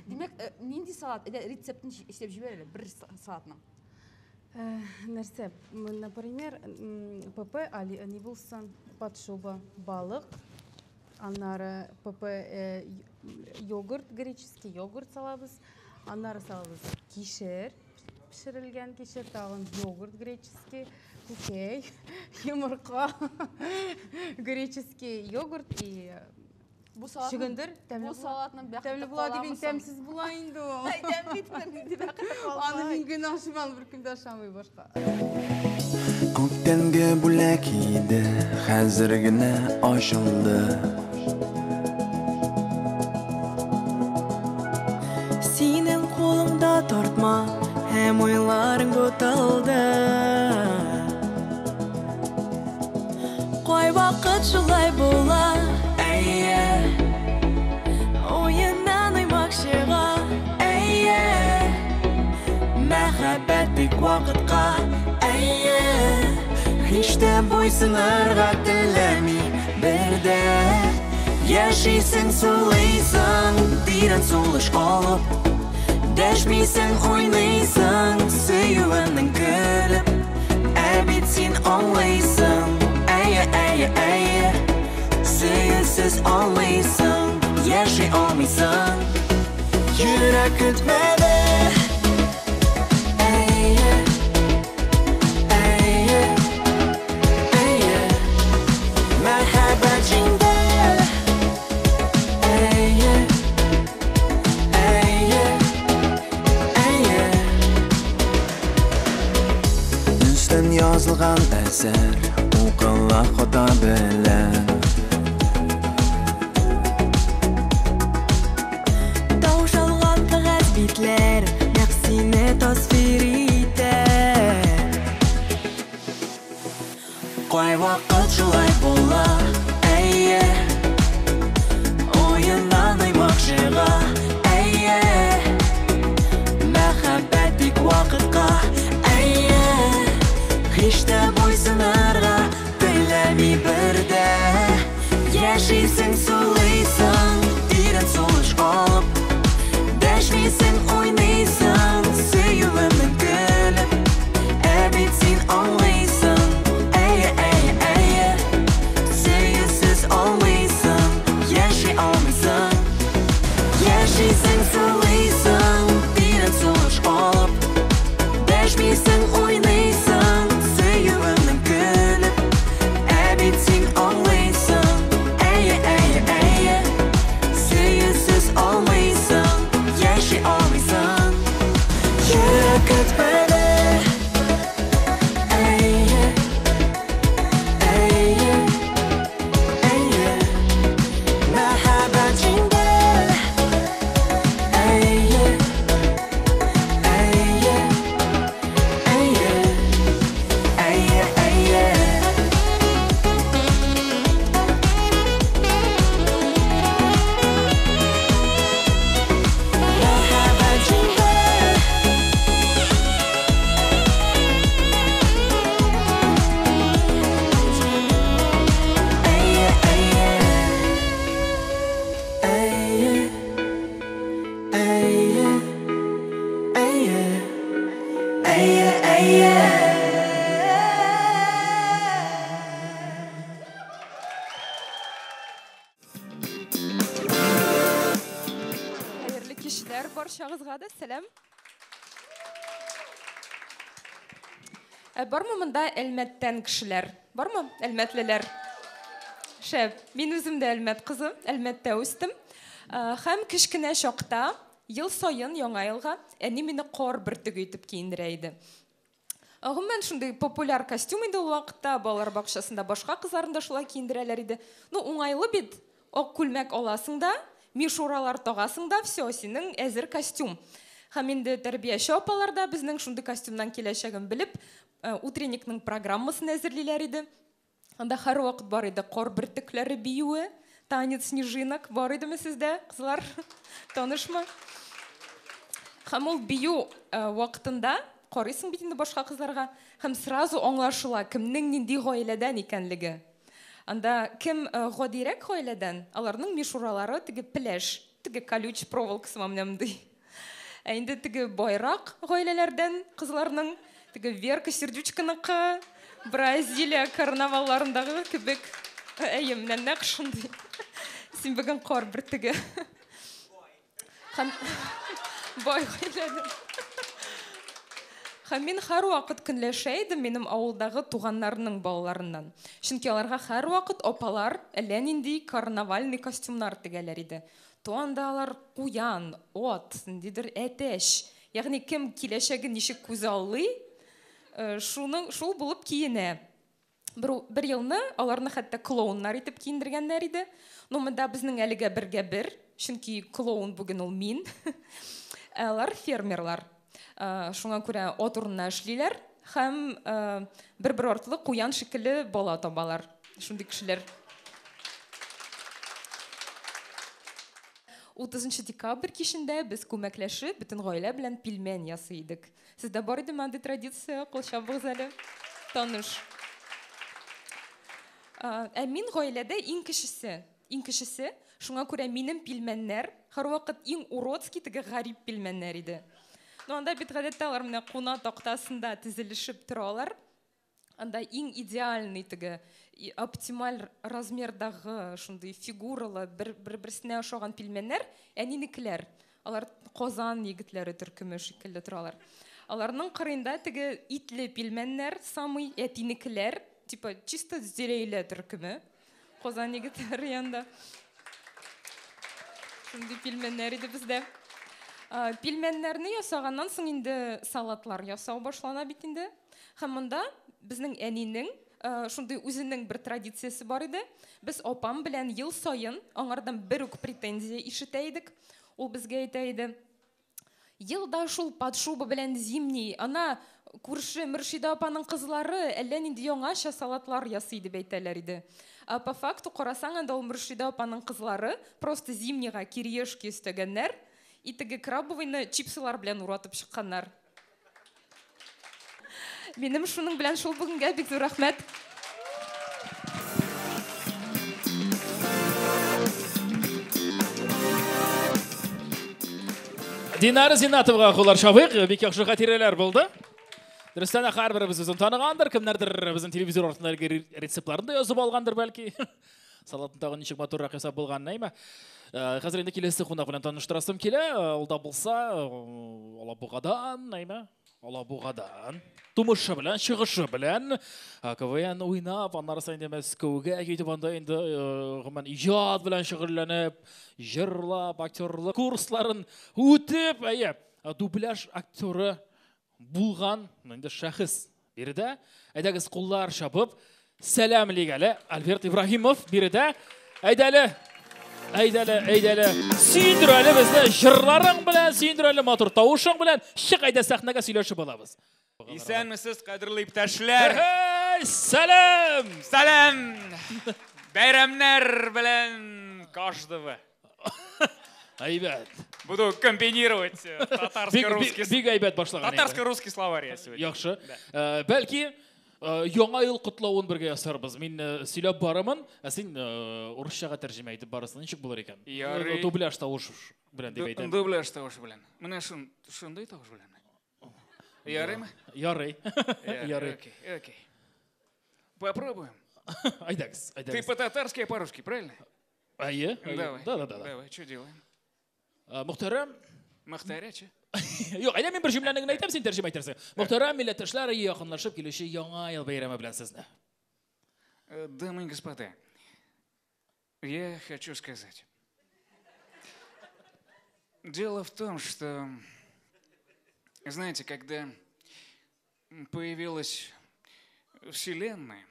Speaker 3: Димәк, нинди салат? Әйдә, рецептын эшләп җибәр әле бер салатның.
Speaker 13: Нәрсә, например, ПП али ни булсын, подшуба, балык, аннары ПП йогурт, греческий йогурт салабыз, аннары салабыз кишер, пешерелгән кишер, тагын йогурт греческий, күкәй, йомырка, греческий йогурт и
Speaker 3: Бу салатның
Speaker 13: чөгендер. Тәмле
Speaker 3: бу
Speaker 13: була.
Speaker 3: Салатның бәхете
Speaker 13: Тәмле була дип
Speaker 3: каламы
Speaker 13: инде
Speaker 3: соң?
Speaker 13: Тәмсез була инде ул.
Speaker 3: Әйтәм бит, нинди бәхете
Speaker 13: Аны
Speaker 3: калмый.
Speaker 13: мин генә ашыйм, аны беркем дә ашамый башка.
Speaker 10: Күптәнге бүләк иде, хәзер генә ачылды.
Speaker 15: Синең кулыңда тартма һәм уйларың буталды. Кайвакыт шулай була, әйе. Уеннан уймак чыга, әйе.
Speaker 10: Мәхәббәт тик вакытка, әйе. Һич тә буйсынырга теләми бер дә. Яшисең, сулыйсың, тирән сулыш алып. Дәшмисең, уйныйсың, сөюемнең көлеп. Ә бит син аңлыйсың, әйе, әйе, әйе. Сөюсез алмыйсың, яши алмыйсың. Йөрәк көтмәде. Әйе, әйе, әйе. Мәхәббәт җиңде. Әйе, әйе, әйе.
Speaker 16: Өстән язылган әсәр укыла хата белән.
Speaker 15: Таушалган кәгазь битләр нәкъ сине тасвир итә.
Speaker 10: Кайвакыт шулай була, әйе. Уеннан уймак чыга, әйе. Мәхәббәт тик вакытка, әйе. Һич тә буйсынырга теләми бер дә. Яшисең, сулыйсың, тирән сулыш алып. Дәшмисең, уйныйсың, сөюемнең көлеп. Ә бит син аңлыйсың, әйе, әйе, әйе. Сөюсез алмыйсың, яши алмыйсың. Яшисең, сулыйсың, тирән сулыш алып. Дәшмисең, уйныйсың, сөюемнең көлеп. Ә бит син аңлыйсың, әйе, әйе, әйе. Сөюсез алмыйсың, яши алмыйсың. Йөрәк көтмәде. Әйе, әйе, әйе. Мәхәббәт җиңде. Әйе, әйе, әйе. Әйе, әйе. Мәхәббәт җиңде. Әйе, әйе. Әйе, әйе, әйе. Әйе, әйе.
Speaker 9: Хәерле кичләр барчагызга да, сәлам. Бармы монда Әлмәттән кешеләр? Бармы әлмәтлеләр? Шәп. Мин үзем дә Әлмәт кызы, Әлмәттә үстем. Һәм кечкенә чакта ел саен Яңа елга әни мине кар бөртеге итеп киендерә иде. Гомумән шундый популяр костюм иде ул вакытта, балалар бакчасында башка кызларны да шулай киендерәләр иде. Ну, уңайлы бит. Ак күлмәк аласың да, мишуралар тагасың да, все, синең әзер костюм. Һәм инде тәрбияче апалар да безнең шундый костюмнан киләчәген белеп, утренникның программасын әзерлиләр иде. Анда һәрвакыт бар иде кар бөртекләре биюе, танец снежинок бар идеме сездә, кызлар? Танышмы? Һәм ул бию вакытында карыйсың бит инде башка кызларга, һәм сразу аңлашыла кемнең нинди гаиләдән икәнлеге. Анда кем гадирәк гаиләдән, аларның мишуралары теге пеләш, теге колючий проволока сыман менә мондый. Ә инде теге байрак гаиләләрдән кызларның теге Верка Сердючканыкы, Бразилия карнавалларындагы кебек. Әйе, менә нәкъ шундый. Син бүген кар бөртеге. Һәм бай гаиләдән. Һәм мин һәрвакыт көнләшә идем минем авылдагы туганнарның балаларыннан. Чөнки аларга һәрвакыт апалар әллә нинди карнавальный костюмнар тегәләр иде. То анда алар куян, ат, ниндидер әтәч. Ягъни кем киләчәген ничек күзаллый, шуның шул булып киенә. Бер елны аларны хәтта клоуннар итеп киендергәннәр иде. Ну, монда безнең әлегә бергә бер, чөнки клоун бүген ул мин. Ә алар фермерлар. Шуңа күрә ат урынына эшлиләр һәм бер-бер артлы куян шикелле бала табалар. Шундый кешеләр. 30 декабрь кичендә без күмәкләшеп, бөтен гаилә белән пельмень ясый идек. Сездә бар идеме андый традиция? Кул чабыгыз әле. Таныш. Ә мин гаиләдә иң кечесе. Иң кечесе. Шуңа күрә минем пельменнәр һәрвакыт иң уродский, теге гарип пельменнәр иде. Ну, анда бит гадәттә алар менә куна тактасында тезелешеп торалар. Анда иң идеальный теге оптималь размердагы шундый фигуралы бер-берсенә ошаган пельменнәр әнинекеләр. Алар Казан егетләре төркеме шикелле торалар. Аларның кырыенда теге итле пельменнәр, самый әтинекеләр, типа чисто Зөләйлә төркеме. Казан егетләре янында. Шундый пельменнәр иде бездә. Пельменнәрне ясаганнан соң инде салатлар ясау башлана бит инде. Һәм монда безнең әнинең шундый үзенең бер традициясе бар иде. Без апам белән ел саен аңардан бер үк претензия ишетә идек. Ул безгә әйтә иде: Елда шул подшуба белән зимний, ана күрше Мөршидә апаның кызлары әллә нинди яңача салатлар ясый дип әйтәләр иде. А по факту карасаң, анда ул Мөршидә апаның кызлары просто зимнийга кириешки өстәгәннәр и теге крабовыйны чипсылар белән уратып чыкканнар. Минем шуның белән шул бүгенгә бик зур рәхмәт.
Speaker 2: Динара Зиннатовага куллар чабыйк, бик яхшы хатирәләр булды. Дөрестән дә һәрберебез үзен таныгандыр, кемнәрдер безнең телевизор артында әлеге рецептларын да язып алгандыр бәлки. Салатны тагын ничек матуррак ясап булганын, әйме? Хәзер инде киләсе кунак белән таныштырасым килә. Ул да булса, Алабугадан, әйме? Алабугадан. Тумышы белән, чыгышы белән, КВН уйнап, аннары инде Мәскәүгә китеп, анда инде гомумән иҗат белән шөгыльләнеп, җырлап, актерлык курсларын үтеп, әйе, дубляж актеры булган инде шәхес биредә. Әйдәгез куллар чабып, сәлам әле Альберт Ибраһимов биредә. Әйдәле, әйдәле, әйдәле. Сөендер әле безне җырларың белән, сөендер әле матур тавышың белән. Чык әйдә сәхнәгә сөйләшеп алабыз.
Speaker 17: Исәнмесез, кадерле иптәшләр.
Speaker 2: Hey, сәлам!
Speaker 17: Сәлам! Бәйрәмнәр белән каждого.
Speaker 2: Әйбәт.
Speaker 17: Буду комбинировать татарско-русский.
Speaker 2: Бик әйбәт башлаган.
Speaker 17: Татарско-русский словарь я сегодня.
Speaker 2: Яхшы. Бәлки яңа ел котлавын бергә ясарбыз. Мин сөйләп барамын, ә син урысчага тәрҗемә итеп барасың. Ничек булыр икән?
Speaker 17: Ярый.
Speaker 2: Дубляж тавыш белән дип әйтәм.
Speaker 17: Дубляж тавышы белән. Менә шундый тавыш белән. Ярыймы?
Speaker 2: Ярый. Ярый.
Speaker 17: Окей, окей. Попробуем.
Speaker 2: Әйдәгез, әйдәгез.
Speaker 17: Ты по-татарски, я по-русски, правильно?
Speaker 2: Әйе.
Speaker 17: Давай.
Speaker 2: Да, да, да.
Speaker 17: Давай, что делаем?
Speaker 2: Мөхтәрәм.
Speaker 17: Мөхтәрә, че?
Speaker 2: Юк, әйдә мин бер җөмләне генә әйтәм, син тәрҗемә итәрсең. Мөхтәрәм милләттәшләр, якынлашып килүче Яңа ел бәйрәме белән сезне.
Speaker 17: Дамы и господа, я хочу сказать. Дело в том, что, знаете, когда появилась Вселенная,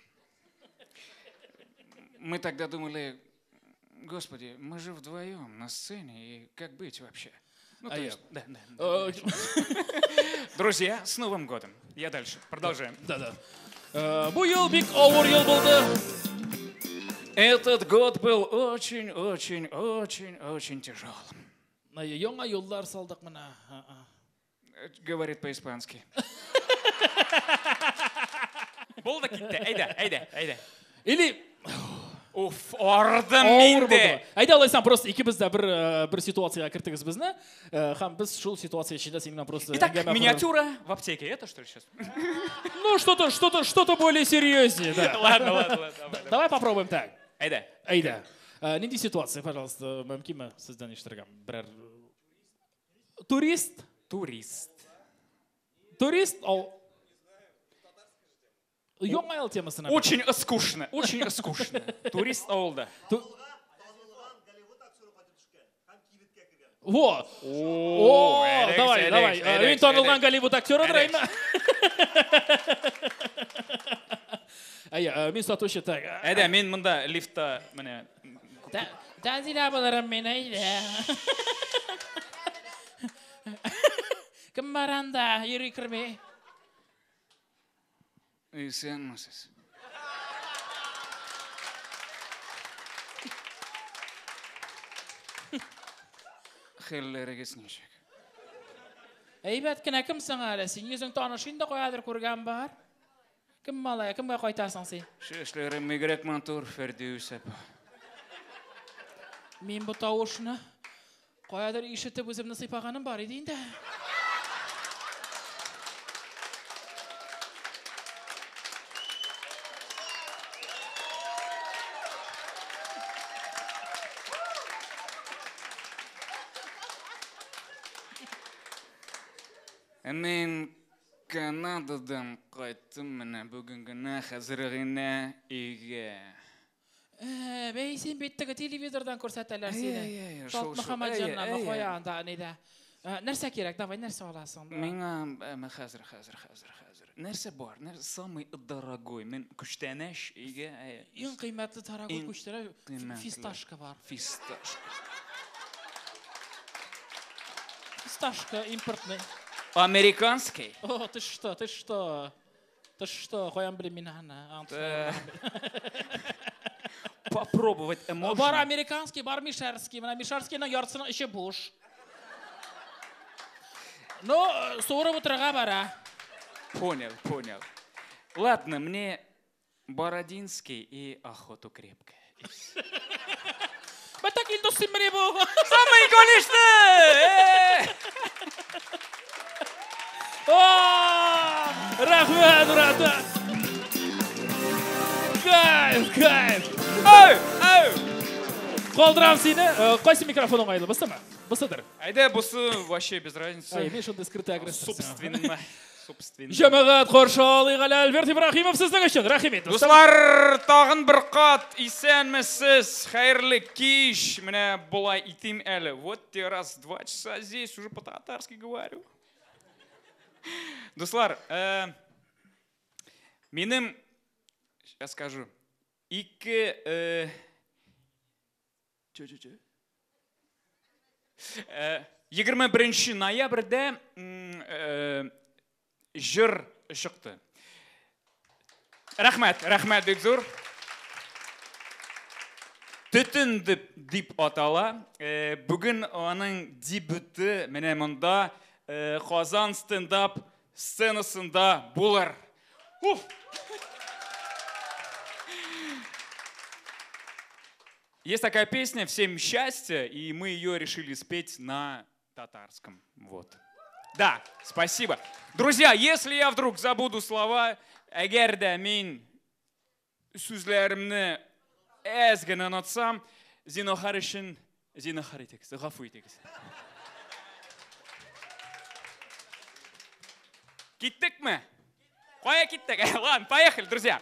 Speaker 17: мы тогда думали: Господи, мы же вдвоем на сцене, и как быть вообще? Ну, то есть, да, да. Друзья, с Новым годом. Я дальше. Продолжаем.
Speaker 2: Да, да. Бу ел бик авыр ел булды.
Speaker 17: Этот год был очень, очень, очень, очень тяжелым.
Speaker 2: Яңа юллар салдык менә.
Speaker 17: Говорит по-испански. Булды китте. Әйдә, әйдә, әйдә.
Speaker 2: Или
Speaker 17: Уф, ардым
Speaker 2: Авыр
Speaker 17: инде.
Speaker 2: булды. Әйдә алайсаң, просто икебез дә бер ситуациягә кертегез безне. Һәм без шул ситуация эчендә синең белән просто
Speaker 17: Итак,
Speaker 2: әңгәмә корырбыз.
Speaker 17: миниатюра в аптеке. Это что ли сейчас?
Speaker 2: Ну, что-то более серьезнее, да.
Speaker 17: Ладно, ладно, ладно, давай, давай.
Speaker 2: Давай попробуем так.
Speaker 17: Әйдә.
Speaker 2: Әйдә. Нинди ситуация, пожалуйста, мөмкинме сездән ишетергә? Берәр турист?
Speaker 17: Турист.
Speaker 2: Турист, ал Яңа ел темасына.
Speaker 17: Очень скучно, очень скучно. Турист авылда.
Speaker 2: Во! О,
Speaker 17: Алекс,
Speaker 2: давай,
Speaker 17: Алекс,
Speaker 2: давай.
Speaker 17: Алекс,
Speaker 2: Мин танылган
Speaker 17: Алекс.
Speaker 2: Голливуд актерыдыр,
Speaker 17: Алекс.
Speaker 2: әйме? Әйе, мин сатучы, так.
Speaker 17: Әйдә, мин монда лифтта менә.
Speaker 2: Тәнзилә булырым мин, әйдә. Кем бар анда, йөри керми?
Speaker 17: Исәнмесез. Хәлләрегез ничек?
Speaker 2: Әйбәт кенә, кем сиңа әле? Син йөзең таныш инде, каядыр күргән бар. Кем малай, кемгә кайтасың син?
Speaker 17: Чәчләрем бигрәк матур, Фәрдиүс апа.
Speaker 2: Мин бу тавышны каядыр ишетеп үземне сыйпаганым бар иде инде.
Speaker 17: Мин Канададан кайттым менә бүген генә, хәзер генә өйгә.
Speaker 2: Бәй, син бит теге телевизордан күрсәтәләр сине.
Speaker 17: Әй, әй, әй, шул,
Speaker 2: Шат
Speaker 17: шул.
Speaker 2: Мөхәммәтҗаннан,
Speaker 17: Әй, әй,
Speaker 2: кая анда, нидә. Нәрсә кирәк? Давай, нәрсә аласың?
Speaker 17: Миңа хәзер, хәзер, хәзер, хәзер. Нәрсә бар? Нәрсә самый дорогой? Мин күчтәнәч өйгә.
Speaker 2: Иң кыйммәтле дорогой
Speaker 17: Иң
Speaker 2: күчтәнәч
Speaker 17: кыйммәтле.
Speaker 2: фисташка бар.
Speaker 17: Фисташка.
Speaker 2: Фисташка импортный.
Speaker 17: Американский?
Speaker 2: О, ты что, ты что? Ты что, каян белим мин аны?
Speaker 17: Попробовать можно.
Speaker 2: Бар американский, бар мишәрский. Менә мишәрскийның яртысының эче буш. Ну, суырып утырырга бара.
Speaker 17: Понял, понял. Ладно, мне Бородинский и охоту крепко.
Speaker 2: Бәтәк Илдус син менә бу.
Speaker 17: Самый конечно!
Speaker 2: О, рәхмәт, братан. Кайф, кайф.
Speaker 17: Ау, ау.
Speaker 2: Калдырам сине. Кайсы микрофон уңайлы? Бусымы? Бусыдыр.
Speaker 17: Әйдә, бусы вообще без разницы.
Speaker 2: Ай, мин шундый скрытый агрессор.
Speaker 17: Собственно. Собственно.
Speaker 2: Җәмәгать каршы алыйк әле Альберт Ибраһимов сезнең өчен. Рәхим итегез.
Speaker 17: Дуслар, тагын бер кат исәнмесез, хәерле кич. Менә болай итим әле. Вот те раз 2 часа здесь уже по-татарски говорю. Дуслар, минем, сейчас скажу, ике, чё, чё, чё? 21 ноябрьдә җыр чыкты. Рәхмәт, рәхмәт бик зур. Төтен дип атала. Бүген аның дебюты менә монда Казан стендап сценасында булыр. Уф! Есть такая песня «Всем счастья», и мы ее решили спеть на татарском. Вот. Да, спасибо. Друзья, если я вдруг забуду слова, әгәр дә мин сүзләремне әз генә онытсам, зинһар өчен зинһар итегез, гафу итегез. Киттекме? Кая киттек? Ладно, поехали, друзья.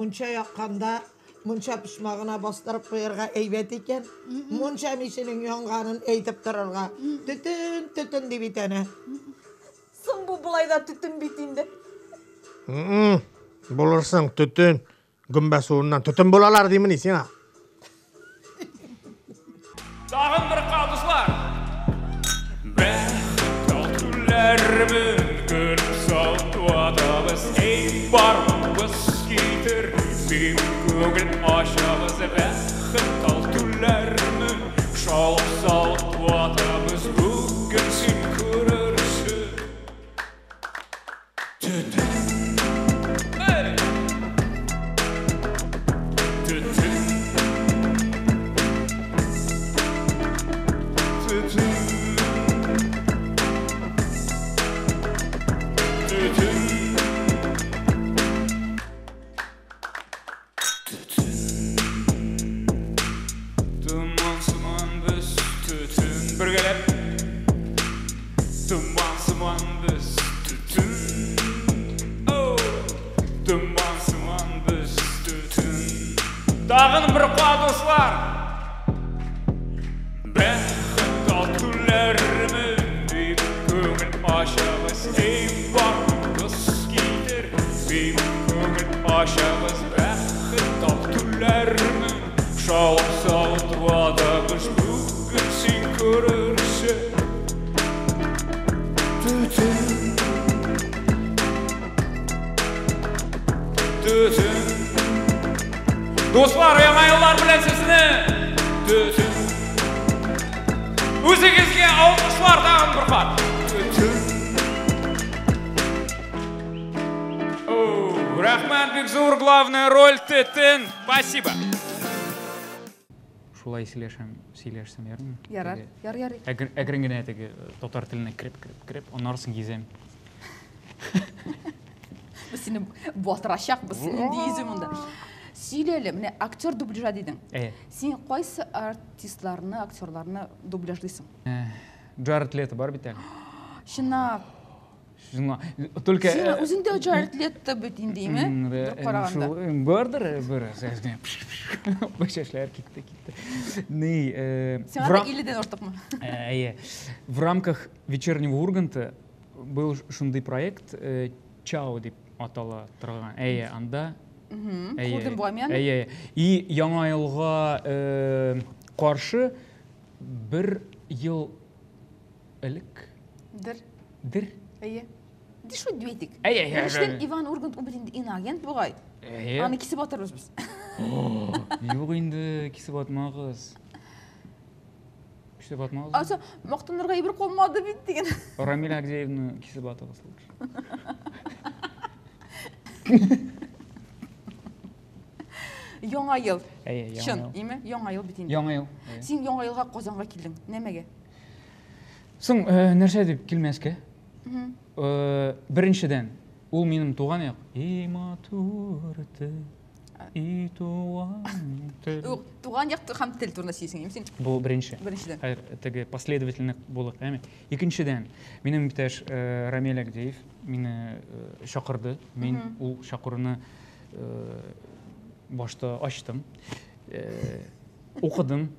Speaker 5: Мунча якканда мунча почмагына бастырып куярга әйбәт икән. Мунча миченең янганын әйтеп торырга. Төтен, төтен дип әйтәне.
Speaker 7: Соң бу болай да төтен бит инде.
Speaker 4: Булырсың төтен, гөмбә суыннан төтен булалар димени сиңа?
Speaker 17: Тагын бер кат, дуслар. Бәхет түләрмен көлеп сатуатабыз, эй барыбыз китер, дип күңел ачабыз. Бәхет түләрмен шалып сатуатабыз, бүген син күрерсең. Төтен. Эй! Төтен. Төтен. Төтен. Төтен. Томан сыман без төтен. Бергәләп. Томан сыман без төтен. Оу! Томан сыман без төтен. Тагын бер кат, дуслар. Бәхет түләрмен дип күңел ачабыз, эй барыбыз китер, дип күңел ачабыз. Бәхет түләрмен шалып сатуатабыз, бүген син күрерсең. Төтен. Төтен. Дуслар, яңа еллар белән сезне! Төтен. Үзегезгә алкышлар тагын бер кат. Төтен. Оу, рәхмәт бик зур, главная роль төтен. Спасибо.
Speaker 18: Шулай сөйләшәм, сөйләшсәм ярыймы?
Speaker 3: Ярар,
Speaker 18: Теге
Speaker 3: яр, ярый.
Speaker 18: Әкрен генә теге татар теленә кереп, кереп, кереп, аннары соң йөзәм.
Speaker 3: Без сине батырачакбыз, нинди йөзү монда. Сөйлә әле, менә актер дубляжа дидең.
Speaker 18: Әйе.
Speaker 3: Син кайсы артистларны, актерларны дубляжлыйсың?
Speaker 18: Джаред Лето бар бит әле.
Speaker 3: Чынлап.
Speaker 18: Чынлап. Только,
Speaker 3: Син үзең дә Джаред Лето бит инде, име? Бер караганда.
Speaker 18: Шул, бардыр, бер, әз генә пш, чәчләр китте, китте. Ни,
Speaker 3: Сиңа да илледән артыкмы?
Speaker 18: Әйе. В рамках вечернего Урганта был шундый проект, Чао дип атала торган. Әйе, анда. Әйе,
Speaker 3: Күрдем бугай мин аны.
Speaker 18: Әйе, әйе. И Яңа елга каршы бер ел элек.
Speaker 3: Дер.
Speaker 18: Дер.
Speaker 3: Әйе. Ди шул дип әйтик.
Speaker 18: Әйе, әйе,
Speaker 3: Беренчедән,
Speaker 18: әйе.
Speaker 3: Иван Ургант ул бит инде иноагент бугай.
Speaker 18: Әйе.
Speaker 3: Аны кисеп атырбыз без.
Speaker 18: О, юк инде, кисеп атмагыз. Кисеп атмагыз.
Speaker 3: Аса, мактанырга әйбер калмады бит дигән.
Speaker 18: Рамиль Агдеевны кисеп атыгыз лучше.
Speaker 3: Яңа ел.
Speaker 18: Әйе, яңа
Speaker 3: Чын,
Speaker 18: ел.
Speaker 3: име? Яңа ел бит инде.
Speaker 18: Яңа ел, әйе.
Speaker 3: Син яңа елга Казанга килдең. Нәмәгә?
Speaker 18: Соң, нәрсә дип килмәскә? Беренчедән, ул минем туган як. И матур тел, и туган тел.
Speaker 3: Юк, туган як һәм тел турында сөйлисең, име син?
Speaker 18: Бу беренче.
Speaker 3: Беренчедән.
Speaker 18: Хәер, теге последовательный булык, әйме? Икенчедән, минем иптәш Рамиль Агдеев мине чакырды. Мин ул чакыруны башта ачтым. Укыдым.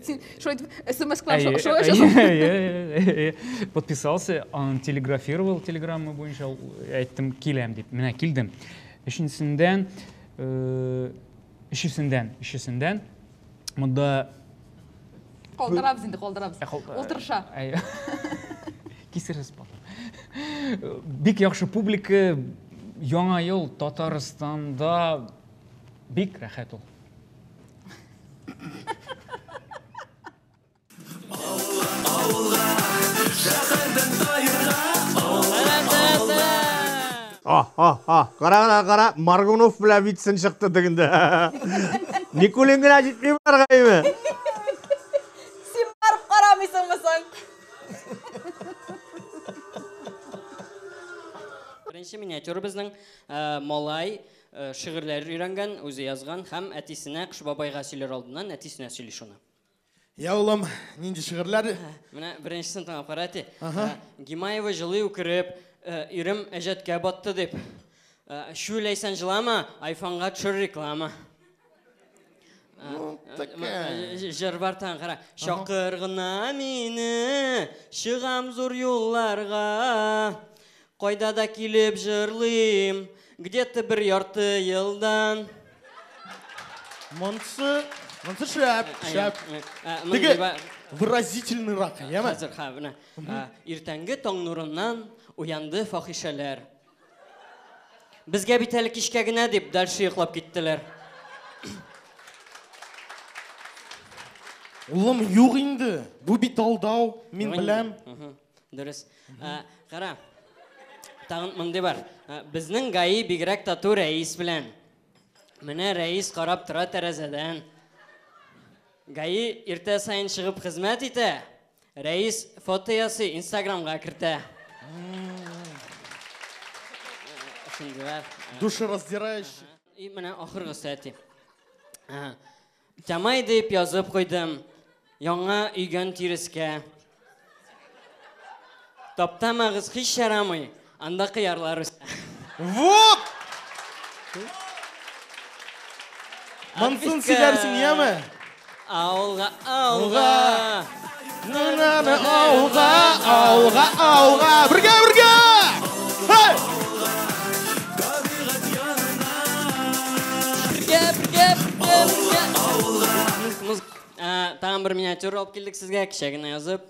Speaker 3: Син шулай итеп смс-клар
Speaker 18: Әйе,
Speaker 3: шулай
Speaker 18: әйе,
Speaker 3: ачасың.
Speaker 18: әйе, әйе, әйе. Подписался, он телеграфировал телеграмма буенча, ул әйттем, киләм дип. Менә килдем. Өченчесендән өчесендән, өчесендән монда
Speaker 3: Калдырабыз инде, калдырабыз.
Speaker 18: Ә,
Speaker 3: Утырыша.
Speaker 18: Әйе. Кисерсез потом. Бик яхшы публика, Яңа ел Татарстанда бик рәхәт ул.
Speaker 4: А, а, а, кара, кара, кара, Маргунов белән Вицин чыкты дигәндә. Никулин генә җитми барга име?
Speaker 7: Син барып карамыйсыңмы соң?
Speaker 19: Беренче миниатюра безнең малай шигырьләр өйрәнгән, үзе язган һәм әтисенә, Кыш бабайга сөйләр алдыннан әтисенә сөйли шуны.
Speaker 20: Я, улым, нинди шигырьләр?
Speaker 19: Менә беренчесен тыңлап кара, әти.
Speaker 20: Ага.
Speaker 19: Гимаева җылый үкереп, ирем әҗәткә батты дип. Чү, Ләйсән, җылама, айфонга төшер реклама.
Speaker 20: Ну, такая.
Speaker 19: Җыр бар тагын, кара. Чакыр гына мине, чыгам зур юлларга. Кайда да килеп җырлыйм, где-то бер ярты елдан.
Speaker 20: Монсы, монсы шәп, шәп. Теге выразительныйрак, яме?
Speaker 19: Хәзер, ха, менә. Иртәнге таң нурыннан уянды фахишәләр. Безгә бит әле кичкә генә дип, дальше йоклап киттеләр.
Speaker 20: Улым, юк инде. Бу бит алдау, мин
Speaker 19: Юк инде.
Speaker 20: беләм.
Speaker 19: Дөрес. Кара. Тагын мондый бар. Безнең ГАИ бигрәк тату рәис белән. Менә рәис карап тора тәрәзәдән. ГАИ иртә саен чыгып хезмәт итә. Рәис фото ясый, Инстаграмга кертә. Шундыйлар.
Speaker 20: Душераздирающий.
Speaker 19: И менә ахыргысы, әти. Тямай дип язып куйдым. Яңа өйгән тирескә. Таптамагыз һич ярамый, анда кыярлар үсә.
Speaker 20: Вот! Монсын сөйләрсең, яме?
Speaker 19: Авылга, авылга.
Speaker 20: На-на-на, авылга, авылга, авылга. Бергә, бергә! Хей!
Speaker 19: Бергә, бергә, бергә, бергә. Муз, тагын бер миниатюра алып килдек сезгә, кичә генә язып.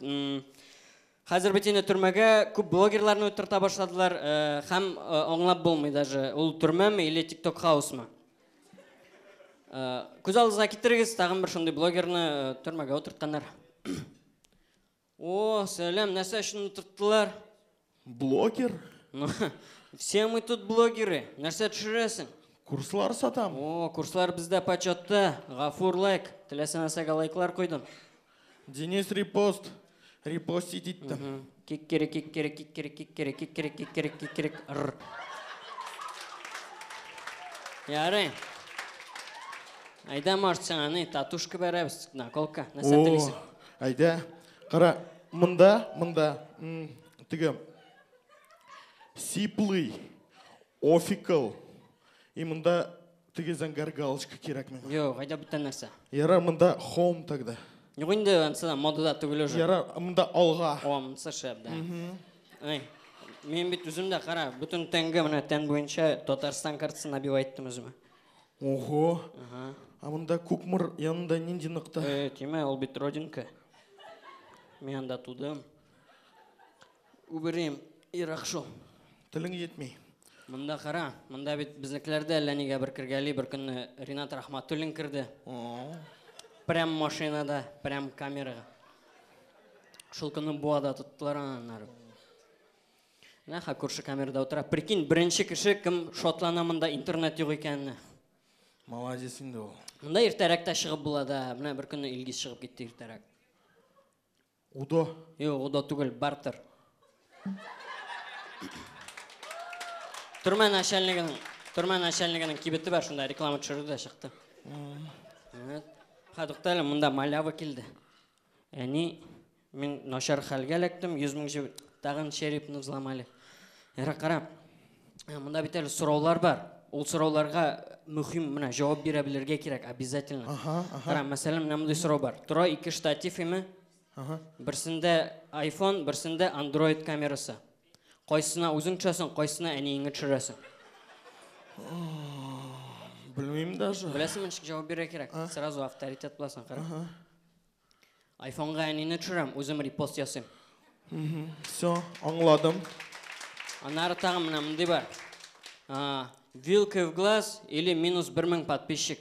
Speaker 19: Хәзер бит инде төрмәгә күп блогерларны утырта башладылар, һәм аңлап булмый даже, ул төрмәме или TikTok хаусмы. Күз алдыгызга китерегез, тагын бер шундый блогерны төрмәгә утыртканнар. О, сәлам, нәрсә өчен утырттылар?
Speaker 20: Блогер?
Speaker 19: Ну, все мы тут блогеры. Нәрсә төшерәсең?
Speaker 20: Курслар сатам.
Speaker 19: О, курслар бездә почетта. Гафур лайк. Теләсә нәрсәгә лайклар куйдым.
Speaker 20: Денис репост. Репостить иттем.
Speaker 19: Киккере, киккере, киккере, киккере, киккере, киккере, киккере, р. Ярый. Әйдә, может, сиңа ни, татушка бәрәбез, наколка. Нәрсә
Speaker 20: О,
Speaker 19: телисең?
Speaker 20: Әйдә. Кара, монда, монда, теге сиплый, офикл. И монда теге зәңгәр галочка кирәк миңа.
Speaker 19: Юк, әйдә бүтән нәрсә.
Speaker 20: Ярар, монда home тогда.
Speaker 19: Юк инде, ансы да модада түгел уже.
Speaker 20: Ярар, монда алга.
Speaker 19: О, монысы шәп, да. Эй, мин бит үзем дә, кара, бөтен тәнгә менә тән буенча Татарстан картасын набивать иттем үземә.
Speaker 20: Ого.
Speaker 19: Ага.
Speaker 20: А монда Кукмор янында нинди нокта?
Speaker 19: Тимә, ул бит родинка. Мин анда тудым. Үберим, ерак шул.
Speaker 20: Телең җитми.
Speaker 19: Монда кара, монда бит безнекеләрдә әллә нигә бер кергәли, бер көнне Ринат Рахматуллин керде. Прям машинада, прям камерага. Шул көнне Буада тоттылар аннары. Менә ха күрше камерада утыра. Прикинь, беренче кеше кем шатлана монда интернет юк икәненә.
Speaker 20: Молодец инде ул.
Speaker 19: Монда иртәрәк тә чыгып була да. Менә бер көнне Илгиз чыгып китте иртәрәк.
Speaker 20: Удо?
Speaker 19: Юк, Удо түгел, бартер. Төрмә начальнигының, төрмә начальнигының кибете бар, шунда реклама төшерде дә чыкты. Evet. Ха, тукта әле, монда малява килде. Әни, мин начар хәлгә эләктем, 100 мең җиб, тагын черепны взломали. Яра, кара. Монда бит әле сораулар бар. Ул сорауларга мөһим менә җавап бирә белергә кирәк, обязательно. Кара, мәсәлән, менә мондый сорау бар. Тора ике штатив име? Берсендә iPhone, берсендә Android камерасы. Кайсына үзең төшәсең, кайсына әниеңне төшерәсең?
Speaker 20: Белмим даже.
Speaker 19: Беләсеңме, ничек җавап бирергә кирәк? Сразу авторитет буласың, кара. iPhone-га әнине төшерәм, үзем репост ясыйм.
Speaker 20: Всё, аңладым.
Speaker 19: Аннары тагын менә мондый бар. Вилка в глаз или минус 1000 подписчик.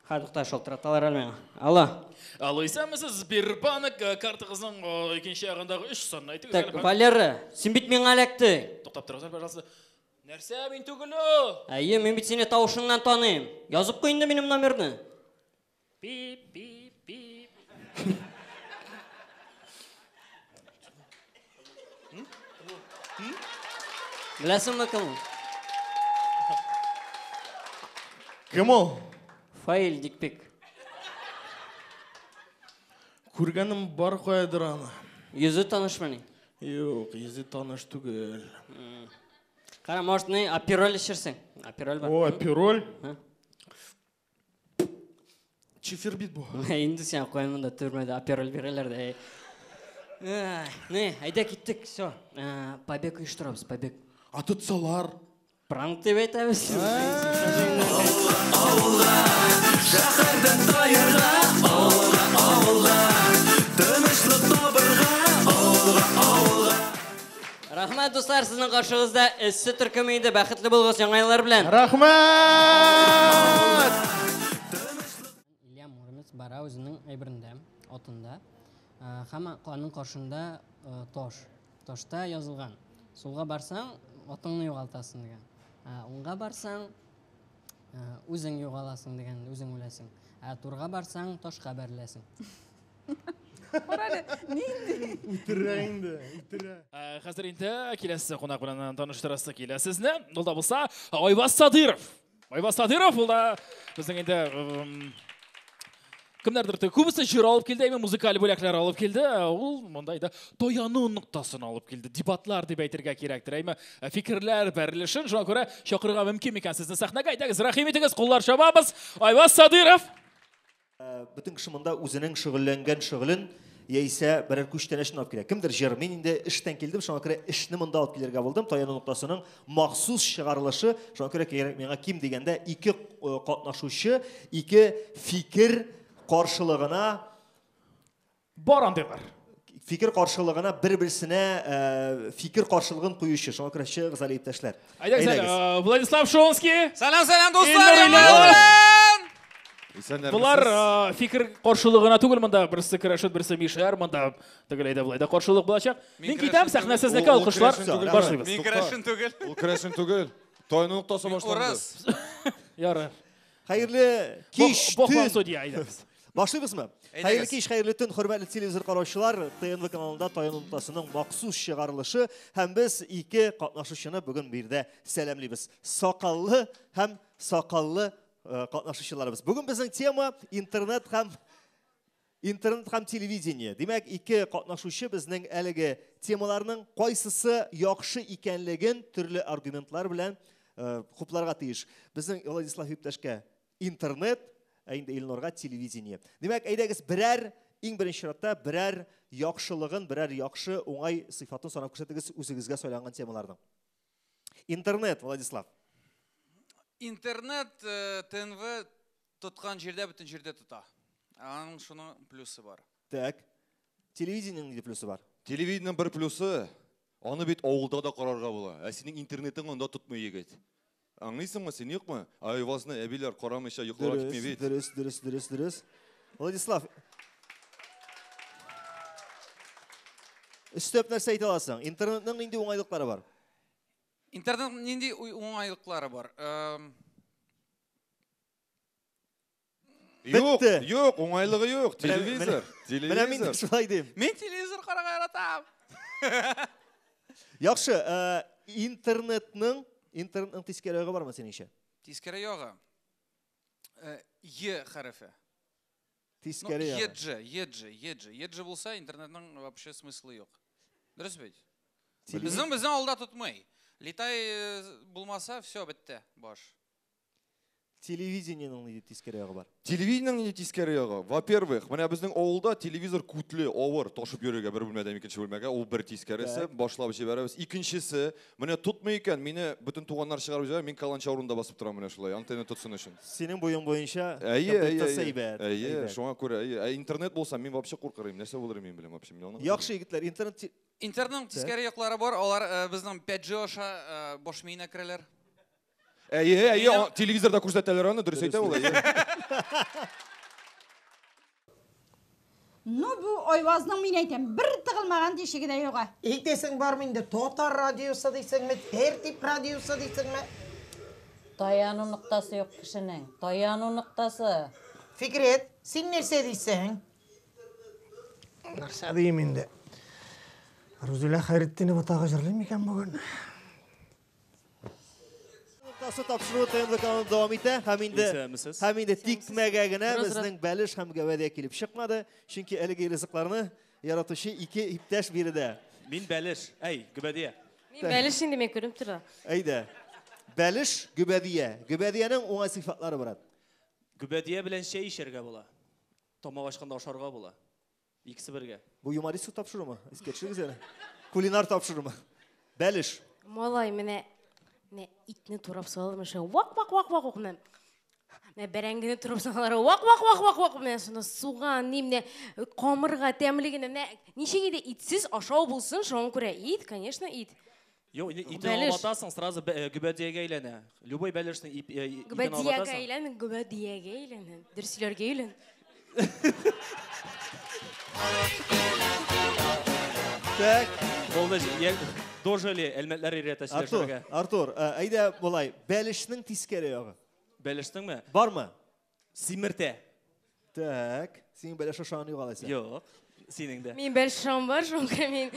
Speaker 19: Ха, тукта, шалтыраталар әле миңа. Алло.
Speaker 2: Алло, исәнмесез, Сбербанк, картагызның, икенче ягындагы 3 санын әйтегез
Speaker 19: Так,
Speaker 2: әле, пожалуйста.
Speaker 19: Валера, син бит миңа эләктең.
Speaker 2: Туктап торыгыз әле, пожалуйста. Нәрсә, мин түгел ул?
Speaker 19: Әйе, мин бит сине тавышыңнан таныйм. Язып куй инде минем номерны.
Speaker 2: Пип, пип, пип.
Speaker 19: Беләсеңме кем ул?
Speaker 20: Кем ул?
Speaker 19: Фаил Дикпик.
Speaker 20: Күргәнем бар каядыр аны.
Speaker 19: Йөзе танышмыни?
Speaker 20: Юк, йөзе таныш түгел.
Speaker 19: Кара, может, не апероль эчерсең? Апероль бар.
Speaker 20: О, апероль. Чефир бит бу.
Speaker 19: Инде сиңа куям монда төрмәдә апероль бирәләр дә. Не, әйдә киттек, все. Побег оештырабыз, побег.
Speaker 20: А тотсалар?
Speaker 19: Пранк дип әйтәбез.
Speaker 16: Шәһәрдән таярга, авылга, авылга, тынычлык табырга, авылга, авылга.
Speaker 19: Рәхмәт, дуслар, сезнең каршыгызда эссе төркеме иде. Бәхетле булыгыз яңа еллар белән.
Speaker 20: Рәхмәт!
Speaker 19: Илья Муромец бара үзенең әйберендә, атында. Һәм аның каршында таш. Ташта язылган. Сулга барсаң, атыңны югалтасың дигән. Уңга барсаң, үзең югаласың дигән, үзең үләсең. Ә турга барсаң, ташка бәреләсең.
Speaker 3: Карале, нинди?
Speaker 20: Үтерә инде, үтерә.
Speaker 2: Хәзер инде киләсе кунак белән таныштырасы килә сезне. Ул да булса Айваз Садыров. Айваз Садыров ул да безнең инде кемнәрдер күбесе җыр алып килде, әмма музыкаль бүләкләр алып килде. Ул монда инде таяну ноктасын алып килде. Дебатлар дип әйтергә кирәктер. Әмма фикерләр бәрелешен, шуңа күрә чакырырга мөмкин микән сезне сәхнәгә? Әйдәгез, рәхим итегез, куллар чабабыз. Айваз Садыров.
Speaker 21: Бөтен кеше монда үзенең шөгыльләнгән шөгылен яисә берәр күчтәнәчен алып килә. Кемдер җыр, мин инде эштән килдем, шуңа күрә эшне монда алып килергә булдым. Таяну ноктасының махсус чыгарылышы, шуңа күрә кирәк миңа ким дигәндә ике катнашучы, ике фикер каршылыгына
Speaker 2: бар андыйлар.
Speaker 21: Фикер каршылыгына бер-берсенә фикер каршылыгын куючы. Шуңа күрә чыгыгыз әле, иптәшләр.
Speaker 2: Әйдәгез, Владислав Шонский.
Speaker 14: Сәлам, сәлам, дуслар!
Speaker 2: Булар фикер каршылыгына түгел монда, берсе керәшен, берсе мишәр, монда тегеләй дә болай да каршылык булачак. Мин китәм, сәхнә сезнеке, алкышлар. Башлыйбыз.
Speaker 14: Мин керәшен түгел.
Speaker 11: Ул керәшен түгел. Таяну ноктасы башланды.
Speaker 2: Ярар.
Speaker 21: Хәерле кич,
Speaker 2: Бог вам
Speaker 21: төн.
Speaker 2: судья, әйдәгез.
Speaker 21: Башлыйбызмы?
Speaker 14: Әйдәгез.
Speaker 21: Хәерле кич, хәерле төн, хөрмәтле телевизор караучылар. ТНВ каналында Таяну ноктасының махсус чыгарылышы һәм без ике катнашучыны бүген биредә сәламлибез. Сакаллы һәм сакаллы катнашучыларыбыз. Бүген безнең тема интернет һәм телевидение. Димәк, ике катнашучы безнең әлеге темаларның кайсысы яхшы икәнлеген төрле аргументлар белән хупларга тиеш. Безнең Владислав иптәшкә интернет, ә инде Илнурга телевидение. Димәк, әйдәгез, берәр, иң беренче чиратта берәр яхшылыгын, берәр яхшы уңай сыйфатын санап күрсәтегез үзегезгә сайланган темаларның. Интернет, Владислав.
Speaker 14: Интернет ТНВ тоткан җирдә бөтен җирдә тота. Аның шуның плюсы бар.
Speaker 21: Так. Телевидениенең нинди плюсы бар?
Speaker 11: Телевидениенең бер плюсы, аны бит авылда да карарга була. Ә синең интернетың анда тотмый, егет. Аңлыйсыңмы син, юкмы? Айвазны әбиләр карамыйча йокларга китми бит.
Speaker 21: Дөрес, дөрес, дөрес, дөрес. Владислав, өстәп нәрсә әйтә аласың? Интернетның нинди уңайлыклары бар?
Speaker 14: Интернетның нинди уңайлыклары бар?
Speaker 11: Юк,
Speaker 21: Бетте.
Speaker 11: юк, уңайлыгы юк. Телевизор,
Speaker 21: Менә мин
Speaker 11: телевизор.
Speaker 21: шулай дим.
Speaker 14: Мин телевизор карарга яратам.
Speaker 21: Яхшы, интернетның тискәре ягы бармы синеңчә?
Speaker 14: Тискәре ягы. Е хәрефе.
Speaker 21: Тискәре ягы.
Speaker 14: Е Дж, Е Дж, Е Дж. Е Дж булса, интернетның вообще смыслы юк. Дөрес бит? Безнең алда тотмый. Литай булмаса, все бетте, баш.
Speaker 21: Телевидениенең нинди тискәре ягы бар?
Speaker 11: Телевидениенең нинди тискәре ягы? Во-первых, менә безнең авылда телевизор күтле, авыр, ташып йөрергә бер бүлмәдән икенче бүлмәгә, ул бер тискәресе, башлап җибәрәбез. Икенчесе, менә тотмый икән, мине бөтен туганнар чыгарып җибәрә, мин каланча урында басып торам менә шулай, антенна тотсын өчен.
Speaker 21: Синең буең буенча
Speaker 11: Әйе, әйе,
Speaker 21: компьютер
Speaker 11: әйе.
Speaker 21: әйбәт,
Speaker 11: Әйе,
Speaker 21: әйбәт.
Speaker 11: шуңа күрә, әйе. Ә интернет булса, мин вообще куркыр идем. Нәрсә булыр мин беләм вообще, мин аны
Speaker 21: Яхшы егетләр, интернет
Speaker 14: Интернетның
Speaker 21: Так.
Speaker 14: тискәре яклары бар, алар безнең 5G аша баш миенә керәләр.
Speaker 11: Әйе, әйе, телевизорда күрсәтәләр аны, дөрес әйтә ул, әйе.
Speaker 7: Ну, бу Айвазның, мин әйтәм, бер тыгылмаган тишеге дә юк.
Speaker 5: Әйтәсең бармы инде, татар радиосы дисеңме, тәртип радиосы дисеңме?
Speaker 22: Таяну ноктасы юк кешенең, таяну ноктасы.
Speaker 5: Фикрет, син нәрсә дисең?
Speaker 4: Нәрсә дим инде? Рузилә Хәйретдинова тагы җырлый микән бүген?
Speaker 21: Ноктасы тапшыруы ТНВ каналы дәвам итә. Һәм инде
Speaker 23: Исәнмесез.
Speaker 21: һәм инде тикмәгә генә
Speaker 23: Раз, раз.
Speaker 21: безнең бәлеш һәм гәвәдә килеп чыкмады, чөнки әлеге ризыкларны яратучы ике иптәш биредә.
Speaker 23: Мин бәлеш. Әй, гөбәдия.
Speaker 9: Мин бәлеш инде, мин күреп тора.
Speaker 21: Әйдә. Бәлеш, гөбәдия. Гөбәдиянең уңай сыйфатлары, брат.
Speaker 6: Гөбәдия белән чәй эчәргә була. Тамак ачканда ашарга була. Икесе бергә.
Speaker 21: Бу юмористик тапшырумы? Искә төшерегез әле. Кулинар тапшырумы? Бәлеш.
Speaker 9: Малай, менә менә итне турап салалар, менә вак вак вак вак менә. Менә бәрәңгене турап салалар, вак вак вак вак вак менә шуны суган, ни менә камырга тәмле генә менә ничек инде итсез ашау булсын, шуңа күрә ит, конечно, ит.
Speaker 6: Юк, итне алып атасың, сразу гөбәдиягә әйләнә. Любой бәлешнең итен алып
Speaker 9: Гөбәдиягә
Speaker 6: атасың.
Speaker 9: әйләнә, гөбәдиягә әйләнә. Дөрес сөйләргә өйрән.
Speaker 21: Так.
Speaker 6: Булды, дожили, әлмәтләр өйрәтә
Speaker 21: Артур,
Speaker 6: сөйләшергә.
Speaker 21: Артур, әйдә болай, бәлешнең тискәре ягы.
Speaker 6: Бәлешнеңме?
Speaker 21: Бармы?
Speaker 6: Симертә.
Speaker 21: Так, синең бәлеш ашаган юк алайса.
Speaker 6: Юк, синең дә.
Speaker 9: Мин бәлеш ашаган бар, шуңа күрә мин.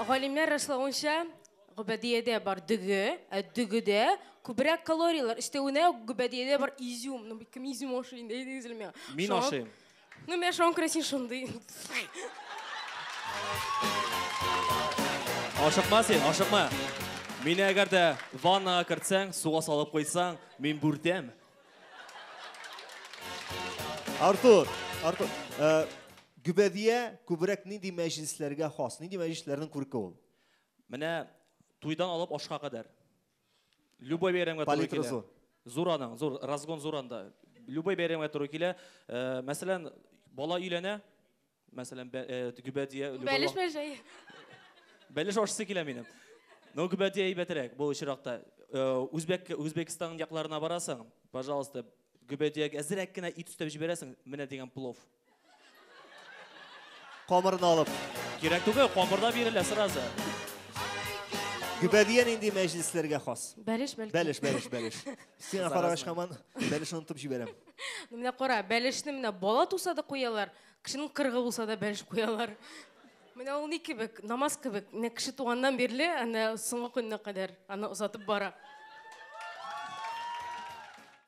Speaker 9: Галимнәр раславынча, гөбәдиядә бар дөге, ә дөгедә күбрәк калорияләр. Өстәвенә гөбәдиядә бар изюм. Ну, кем изюм ашый инде, әйтегез әле миңа.
Speaker 6: Мин ашыйм.
Speaker 9: Ну, менә шуңа күрә син шундый.
Speaker 6: Ашыкма син, ашыкма. Мине әгәр дә ваннага кертсәң, суга салып куйсаң, мин бүртәм.
Speaker 21: Артур, Артур, гөбәдия күбрәк нинди мәҗлесләргә хас, нинди мәҗлесләрнең күрке ул?
Speaker 6: Менә туйдан алып ашка кадәр. Любой бәйрәмгә туры
Speaker 21: Палитра
Speaker 6: килә.
Speaker 21: зур.
Speaker 6: Зур аның, зур, разгон зур анда. Любой бәйрәмгә туры килә. Мәсәлән, бала өйләнә, мәсәлән, гөбәдия, любой
Speaker 9: Бәлеш
Speaker 6: вакыт.
Speaker 9: мәҗәй.
Speaker 6: Бәлеш ашысы килә минем. Но гөбәдия әйбәтрәк бу очракта. Үзбәкстан якларына барасың, пожалуйста, гөбәдиягә әзрәк кенә ит өстәп җибәрәсең, менә дигән плов.
Speaker 21: Камырын алып.
Speaker 6: Кирәк түгел, камырда бирелә сразу.
Speaker 21: Гөбәдия нинди мәҗлесләргә хас?
Speaker 9: Бәлеш, бәлки.
Speaker 21: Бәлеш, бәлеш, бәлеш. Сиңа карагач һаман бәлешне онытып җибәрәм.
Speaker 9: Ну, менә кара, бәлешне менә бала туса да куялар, кешенең кыргы булса да бәлеш куялар. Менә ул ни кебек, намаз кебек, менә кеше туганнан бирле, аны соңгы көненә кадәр аны озатып бара.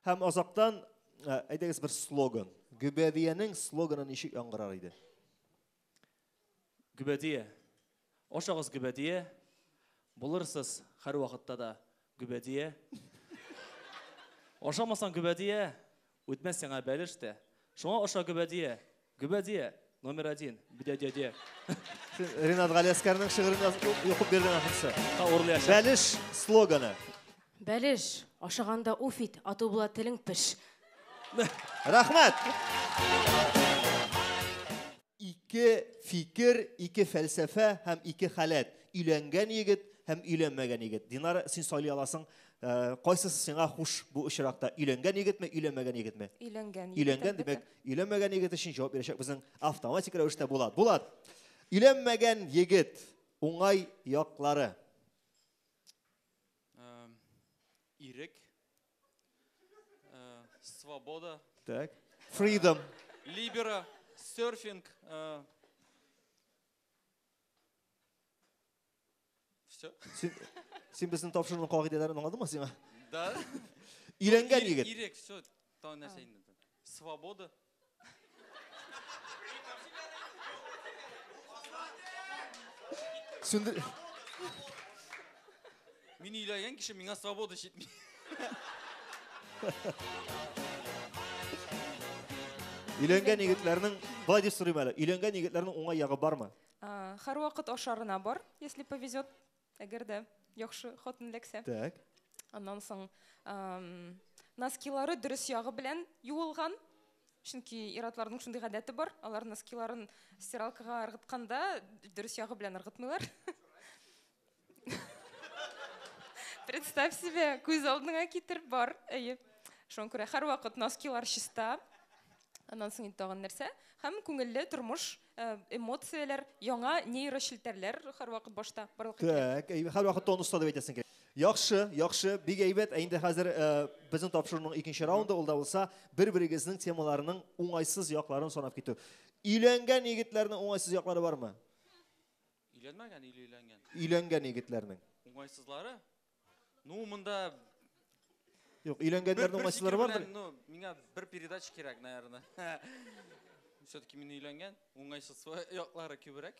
Speaker 21: Һәм азактан, әйдәгез бер слоган. Гөбәдиянең слоганы ничек яңгырар иде?
Speaker 6: Гөбәдия. Ашагыз гөбәдия. Булырсыз һәр вакытта да гөбәдия. Ашамасаң гөбәдия, үтмәс сиңа бәлеш тә. Шуңа аша гөбәдия. Гөбәдия номер 1. Бедә-дә-дә.
Speaker 21: Син Ринат Галиәскәрнең шигырен укып бирдең ахрысы.
Speaker 6: Ха, урлыячак.
Speaker 21: Бәлеш слоганы.
Speaker 9: Бәлеш, ашаганда уф ит, ату була телең пеш.
Speaker 21: Рәхмәт. Ике фикер, ике фәлсәфә һәм ике халәт. Өйләнгән егет һәм өйләнмәгән егет. Динара, син сайлый аласың, кайсысы сиңа хуш бу очракта? Өйләнгән егетме, өйләнмәгән егетме?
Speaker 8: Өйләнгән егет,
Speaker 21: Өйләнгән,
Speaker 8: әлбәттә.
Speaker 21: димәк, өйләнмәгән егет өчен җавап бирәчәк безнең автоматик рәвештә Булат. Булат, өйләнмәгән егет уңай яклары.
Speaker 14: Ирек. Свобода.
Speaker 21: Так. Freedom.
Speaker 14: Либера, серфинг. Все.
Speaker 21: Син безнең тапшыруның кагыйдәләрен аңладыңмы сиңа?
Speaker 14: Да.
Speaker 21: Өйләнгән егет.
Speaker 14: Ирек, все, тагын нәрсә инде. Свобода.
Speaker 21: Сүндер.
Speaker 14: Мин өйләнгән кеше, миңа свобода җитми.
Speaker 21: Өйләнгән егетләрнең, былай дип сорыйм әле, өйләнгән егетләрнең уңай ягы бармы?
Speaker 8: Һәрвакыт ашарына бар, если повезет, әгәр дә яхшы хатын эләксә.
Speaker 21: Так.
Speaker 8: Аннан соң, носкилары дөрес ягы белән юылган. Чөнки ир-атларның шундый гадәте бар, алар носкиларын стиралкага ыргытканда дөрес ягы белән ыргытмыйлар. Представь себе, күз алдыңа китер бар. Әйе. Шуңа күрә һәрвакыт носкилар чиста. Аннан соң инде тагын нәрсә? Һәм күңелле тормыш, эмоцияләр, яңа нейрочелтәрләр һәрвакыт башта барлыкка килә.
Speaker 21: Так, әйбәт, һәрвакыт тонуста дип әйтәсең кирәк. Яхшы, яхшы, бик әйбәт. Ә инде хәзер безнең тапшыруның икенче раунды, ул да булса, бер-берегезнең темаларының уңайсыз якларын санап китү. Өйләнгән егетләрнең уңайсыз яклары бармы?
Speaker 14: Өйләнмәгән или өйләнгән?
Speaker 21: Өйләнгән егетләрнең.
Speaker 14: Уңайсызлары? Ну, монда
Speaker 21: Юк, өйләнгәннәрнең
Speaker 14: Бер
Speaker 21: уңайсызлары
Speaker 14: фикер
Speaker 21: бардыр.
Speaker 14: белән, ну, миңа бер передача кирәк, наверное. Все-таки мин өйләнгән, уңайсыз яклары күбрәк.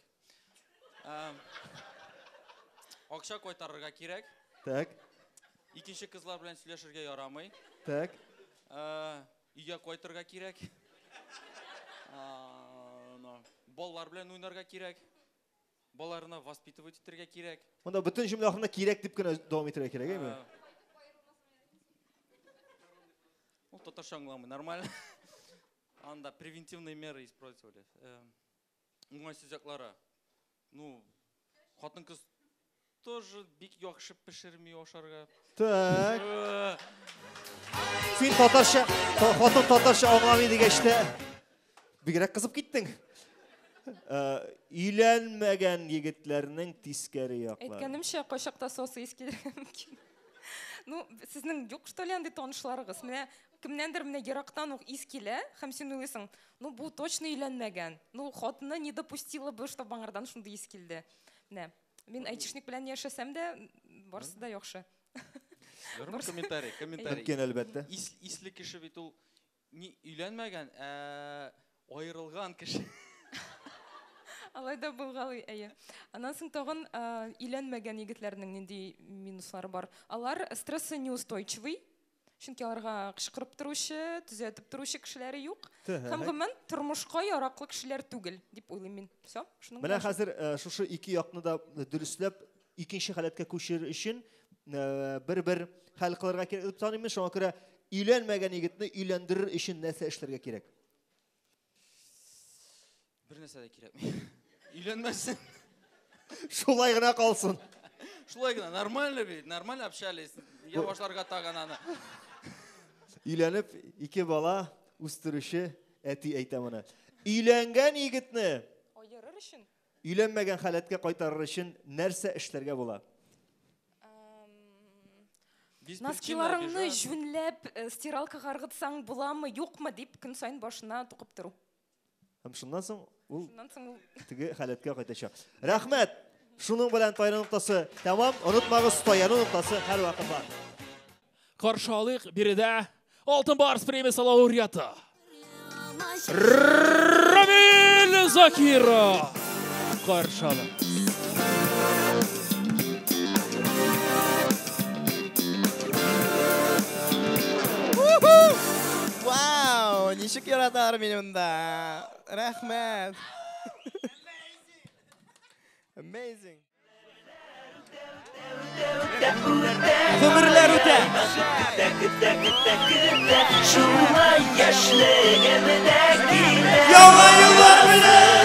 Speaker 14: Акча кайтарырга кирәк.
Speaker 21: Так.
Speaker 14: Икенче кызлар белән сөйләшергә ярамый.
Speaker 21: Так.
Speaker 14: Өйгә кайтырга кирәк. Балалар белән уйнарга кирәк. Балаларны воспитывать итәргә кирәк.
Speaker 21: Монда бөтен җөмлә ахырында кирәк дип кенә дәвам итәргә кирәк, әйме?
Speaker 14: Ул татарча аңламый, нормально. Анда превентивные меры использовали. Уңайсыз яклары. Ну, хатын-кыз тоже бик яхшы пешерми ашарга.
Speaker 21: Так. Син татарча, хатын татарча аңламый дигәч тә бигрәк кызып киттең. Өйләнмәгән егетләрнең тискәре яклары.
Speaker 8: Әйткәнемчә, кайчакта сосы ис килергә мөмкин. Ну, сезнең юк, что ли, андый танышларыгыз? Менә кемнәндер менә ерактан ук ис килә, һәм син уйлыйсың, ну, бу точно өйләнмәгән. Ну, хатыны не допустила бы, чтобы аңардан шундый ис килде. Менә, мин айтишник белән яшәсәм дә, барысы да яхшы.
Speaker 14: Ярым комментарий, комментарий.
Speaker 21: Мөмкин, әлбәттә.
Speaker 14: Исле кеше бит ул не өйләнмәгән, ә аерылган кеше.
Speaker 8: Алай да булгалый, әйе. Аннан соң тагын өйләнмәгән егетләрнең нинди минуслары бар? Алар стрессы неустойчивый, чөнки аларга кычкырып торучы, төзәтеп торучы кешеләре юк. Һәм гомумән тормышка яраклы кешеләр түгел, дип уйлыйм мин. Всё, шуның
Speaker 21: Менә
Speaker 8: белән
Speaker 21: хәзер шушы ике якны да дөресләп, икенче халәткә күчерер өчен бер-бер хәл кылырга кирәк дип саныйм мин. Шуңа күрә өйләнмәгән егетне өйләндерер өчен нәрсә эшләргә кирәк?
Speaker 14: Бер нәрсә дә кирәкми. Өйләнмәсен.
Speaker 21: Шулай гына калсын.
Speaker 14: Шулай гына, нормально бит, нормально общались. Я башларга тагын аны.
Speaker 21: Өйләнеп, ике бала үстерүче әти әйтә моны. Өйләнгән егетне
Speaker 8: аерыр өчен?
Speaker 21: Өйләнмәгән халәткә кайтарыр өчен нәрсә эшләргә була?
Speaker 8: Носкиларыңны җүнләп, стиралкага ыргытсаң буламы, юкмы дип көн саен башына тукып тору.
Speaker 21: Һәм шуннан соң ул
Speaker 8: Шуннан соң ул
Speaker 21: теге халәткә кайтачак. Рәхмәт! Шуның белән таяну ноктасы тәмам. Онытмагыз, таяну ноктасы һәрвакыт бар.
Speaker 2: Каршы алыйк биредә Алтын Барс премиясе лауреаты Рамил Закиров. Каршы алыйк.
Speaker 1: Вау, ничек яраталар мине монда. Рәхмәт. Amazing.
Speaker 21: Гомерләр үтә.
Speaker 16: Шулай яшьлегем дә килә.
Speaker 21: Яңа еллар белән!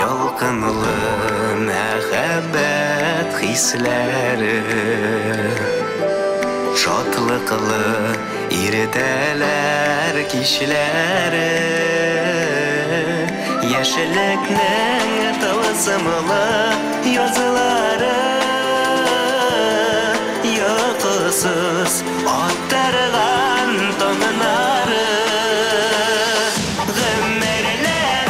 Speaker 10: Ялкынлы мәхәббәт хисләре, шатлыклы иртәләр, кичләре, яшьлекнең тылсымлы язлары, йокысыз аттырган таңнары. Гомерләр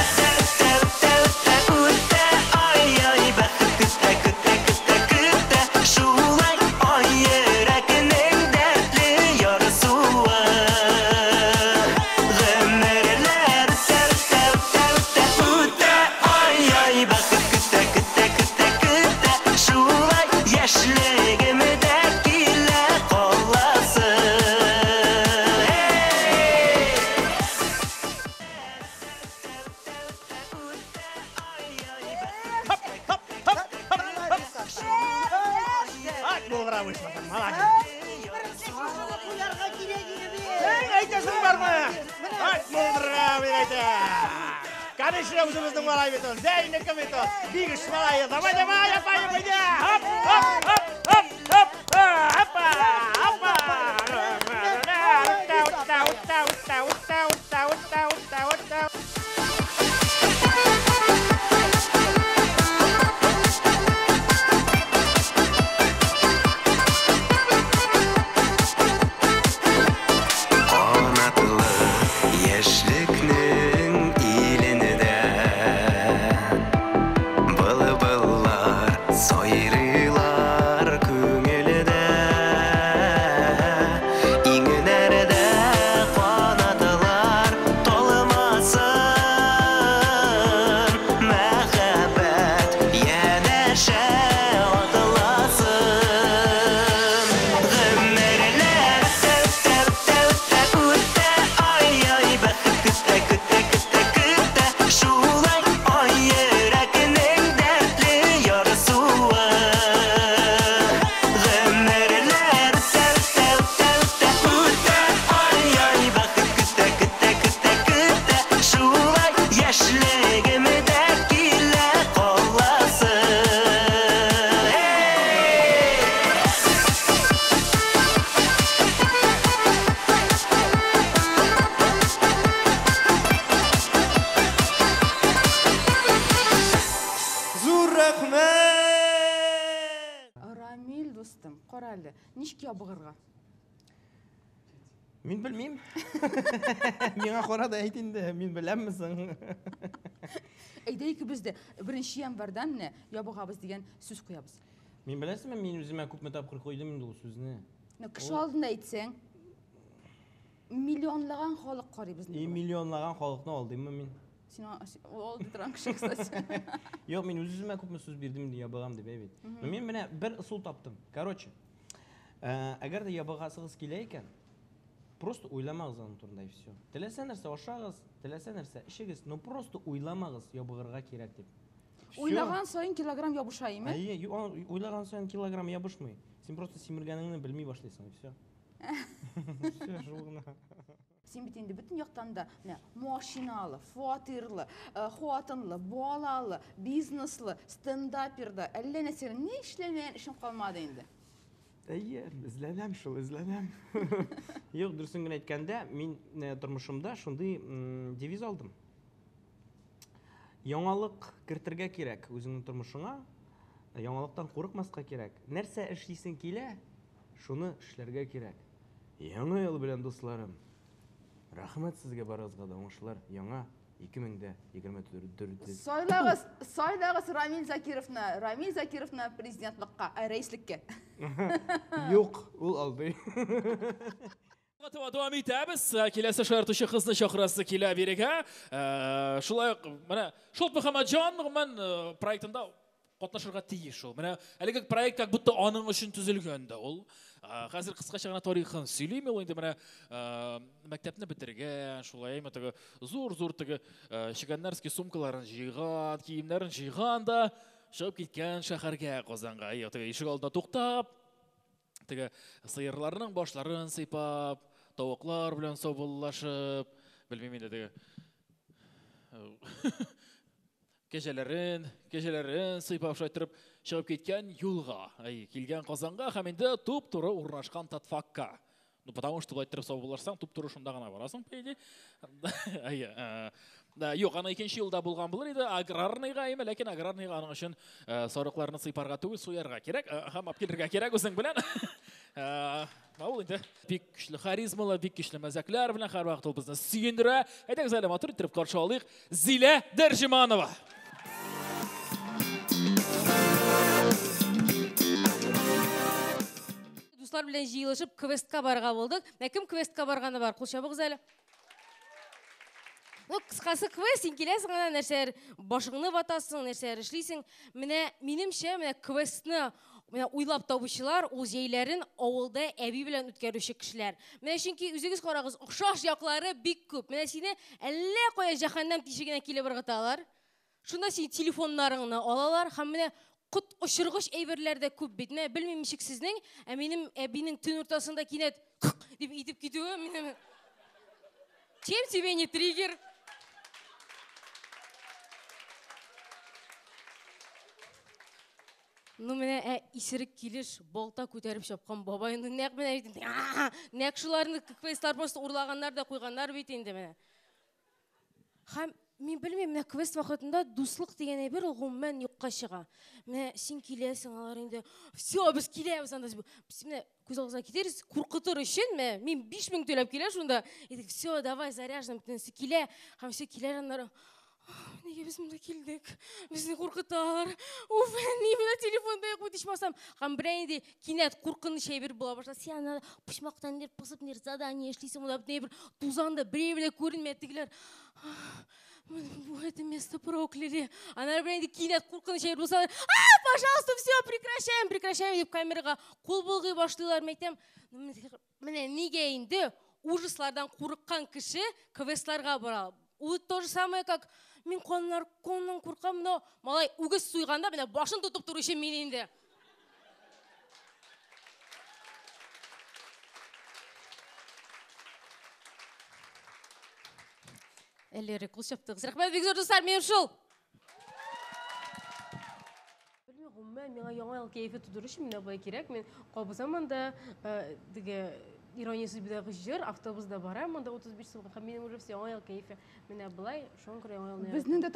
Speaker 10: үтә, ай-ай, бәхет көтә, көтә, көтә, көтә, шулай ай йөрәкнең дәртле ярсуы. Гомерләр үтә, ай-ай, бәхет көтә, көтә, көтә, көтә, шулай яшьлегем дә килә каласы.
Speaker 4: Әйтәсең бармы? Ай, булдыра, мин әйтәм. Конечно, үзебезнең малай бит ул, Зәйнеке бит ул. Бигеш малае. Давай, давай, апай, апай, хоп, хоп, хоп, хоп, хоп, хопа, хопа. Утта, утта, утта, утта, утта, утта, утта, утта.
Speaker 10: Канатлы яшьлекнең
Speaker 3: Кара әле, ничек ябыгырга?
Speaker 1: Мин белмим. Миңа кара да әйт инде, мин беләмме соң?
Speaker 3: Әйдә икебез дә 1 январьдан менә ябыгабыз дигән сүз куябыз.
Speaker 1: Мин беләсеңме, мин үземә күпме тапкыр куйдым инде ул сүзне.
Speaker 3: Ну, кеше алдында әйтсәң, миллионлаган халык карый безне.
Speaker 1: И миллионлаган халыкны алдыйммы мин?
Speaker 3: Син ул алдый торган кеше, кстати.
Speaker 1: Юк, мин үз-үземә күпме сүз бирдем инде ябыгам дип, әй бит. Но мин менә бер ысул таптым. Короче, әгәр дә ябыгасыгыз килә икән, просто уйламагыз аның турында и все. Теләсә нәрсә ашагыз, теләсә нәрсә эчегез, но просто уйламагыз ябыгырга кирәк дип.
Speaker 3: Уйлаган саен килограмм ябыша, име?
Speaker 1: Әйе, уйлаган саен килограмм ябышмый. Син просто симергәнеңне белми башлыйсың, и все. Все, шул гына.
Speaker 3: Син бит инде бөтен яктан да менә машиналы, фатирлы, хатынлы, балалы, бизнеслы, стендапер да, әллә нәрсә, ни эшләмәгән эшең калмады инде.
Speaker 1: Әйе, эзләнәм шул, эзләнәм. Юк, дөресен генә әйткәндә, мин тормышымда шундый девиз алдым. Яңалык кертергә кирәк үзеңнең тормышыңа, яңалыктан курыкмаска кирәк. Нәрсә эшлисең килә, шуны эшләргә кирәк. Яңа ел белән, дусларым! Рәхмәт сезгә барыгызга да, уңышлар яңа 2024.
Speaker 3: Сайлагыз, сайлагыз Рамил Закировны, Рамил Закировны президентлыкка, рәислеккә.
Speaker 1: Юк, ул алдый.
Speaker 2: Таба дәвам итәбез. Киләсе шаяртучы кызны чакырасы килә бирегә. Шулай ук менә Шот Мөхәммәтҗан гомумән проектында катнашырга тиеш ул. Менә әлеге проект как будто аның өчен төзелгән дә ул. Хәзер кыскача гына тарихын сөйлим. Ул инде менә мәктәпне бетергән, шулай әйме теге зур-зур теге чегәннәрский сумкаларын җыйган, киемнәрен җыйган да чыгып киткән шәһәргә, Казанга. Әйе, теге ишек алдында туктап, теге сыерларның башларын сыйпап, тавыклар белән саубуллашып, белмим инде теге кәҗәләрен, кәҗәләрен сыйпап шайтырып чыгып киткән юлга. Әй, килгән Казанга һәм инде туп-туры урнашкан Татфакка. Ну, потому что былай иттереп саубуллашсаң, туп-туры шунда гына барасың, по идее. Әйе, да, юк, аны икенче елда булган булыр иде, аграрныйга име, ләкин аграрныйга аның өчен сарыкларны сыйпарга түгел, суярга кирәк, һәм алып килергә кирәк үзең белән. Ул инде бик көчле харизмалы, бик көчле мәзәкләр белән һәрвакыт ул безне сөендерә. Әйдәгез әле матур иттереп каршы алыйк Зилә Дәрҗеманова.
Speaker 12: Дуслар белән җыелышып квестка барырга булдык. Менә кем квестка барганы бар? Кул чабыгыз әле. Ну, кыскасы квест, син киләсең ана нәрсәләр башыңны ватасың, нәрсәләр эшлисең. Менә минемчә, менә квестны менә уйлап табучылар ул җәйләрен авылда әби белән үткәрүче кешеләр. Менә чөнки үзегез карагыз, охшаш яклары бик күп. Менә сине әллә кая җәһәннәм тишегенә килеп ыргыталар. Шунда син телефоннарыңны алалар һәм менә кот очыргыч әйберләр дә күп бит. Менә белмим ничек сезнең, ә минем әбинең төн уртасында кинәт кык дип итеп китүе минем. Чем тебе не триггер? Ну, менә, ә, исерек килеш балта күтәреп чапкан бабай, ну, нәкъ менә бит инде, а-а-а, нәкъ шуларны квестлар просто урлаганнар да куйганнар бит инде менә. Һәм мин белмим, менә квест вакытында дуслык дигән әйбер ул гомумән юкка чыга. Менә син киләсең, алар инде, все, без киләбез анда. Без менә күз алдына китерегез, куркытыр өчен, менә мин 5000 түләп килә шунда. Әйтик, все, давай, заряжен, бөтенесе килә. Һәм все килә аннары. Нигә без монда килдек? Безне куркыталар. Уф, әни, менә телефонда юк бит ичмасам. Һәм берәр инде кинәт куркыныч әйбер була башлады. Син аны почмактан нидер посып, нидер задание эшлисең, монда бөтенләй бер тузан да берәр дә күренми, тегеләр. Бу это место прокляли. Аннары берәр инде кинәт куркыныч әйбер булса, а, пожалуйста, все, прекращаем, прекращаем дип камерага кул болгый башлыйлар. Мин әйтәм, менә нигә инде ужаслардан курыккан кеше квестларга бара. Ул то же самое, как мин коннар, коннан куркам, но малай үгез суйганда менә башын тотып торучы мин инде. Әллә кул чаптыгыз. Рәхмәт бик зур, дуслар, минем шул. Белмим, гомумән, миңа яңа ел кәефе тудыру өчен менә болай кирәк. Мин кабызам анда, теге ирония судьбыдагы җыр, автобуста барам, монда 35 сумга, һәм минем уже все яңа ел кәефе. Менә болай, шуңа күрә яңа елны
Speaker 3: Безнең дә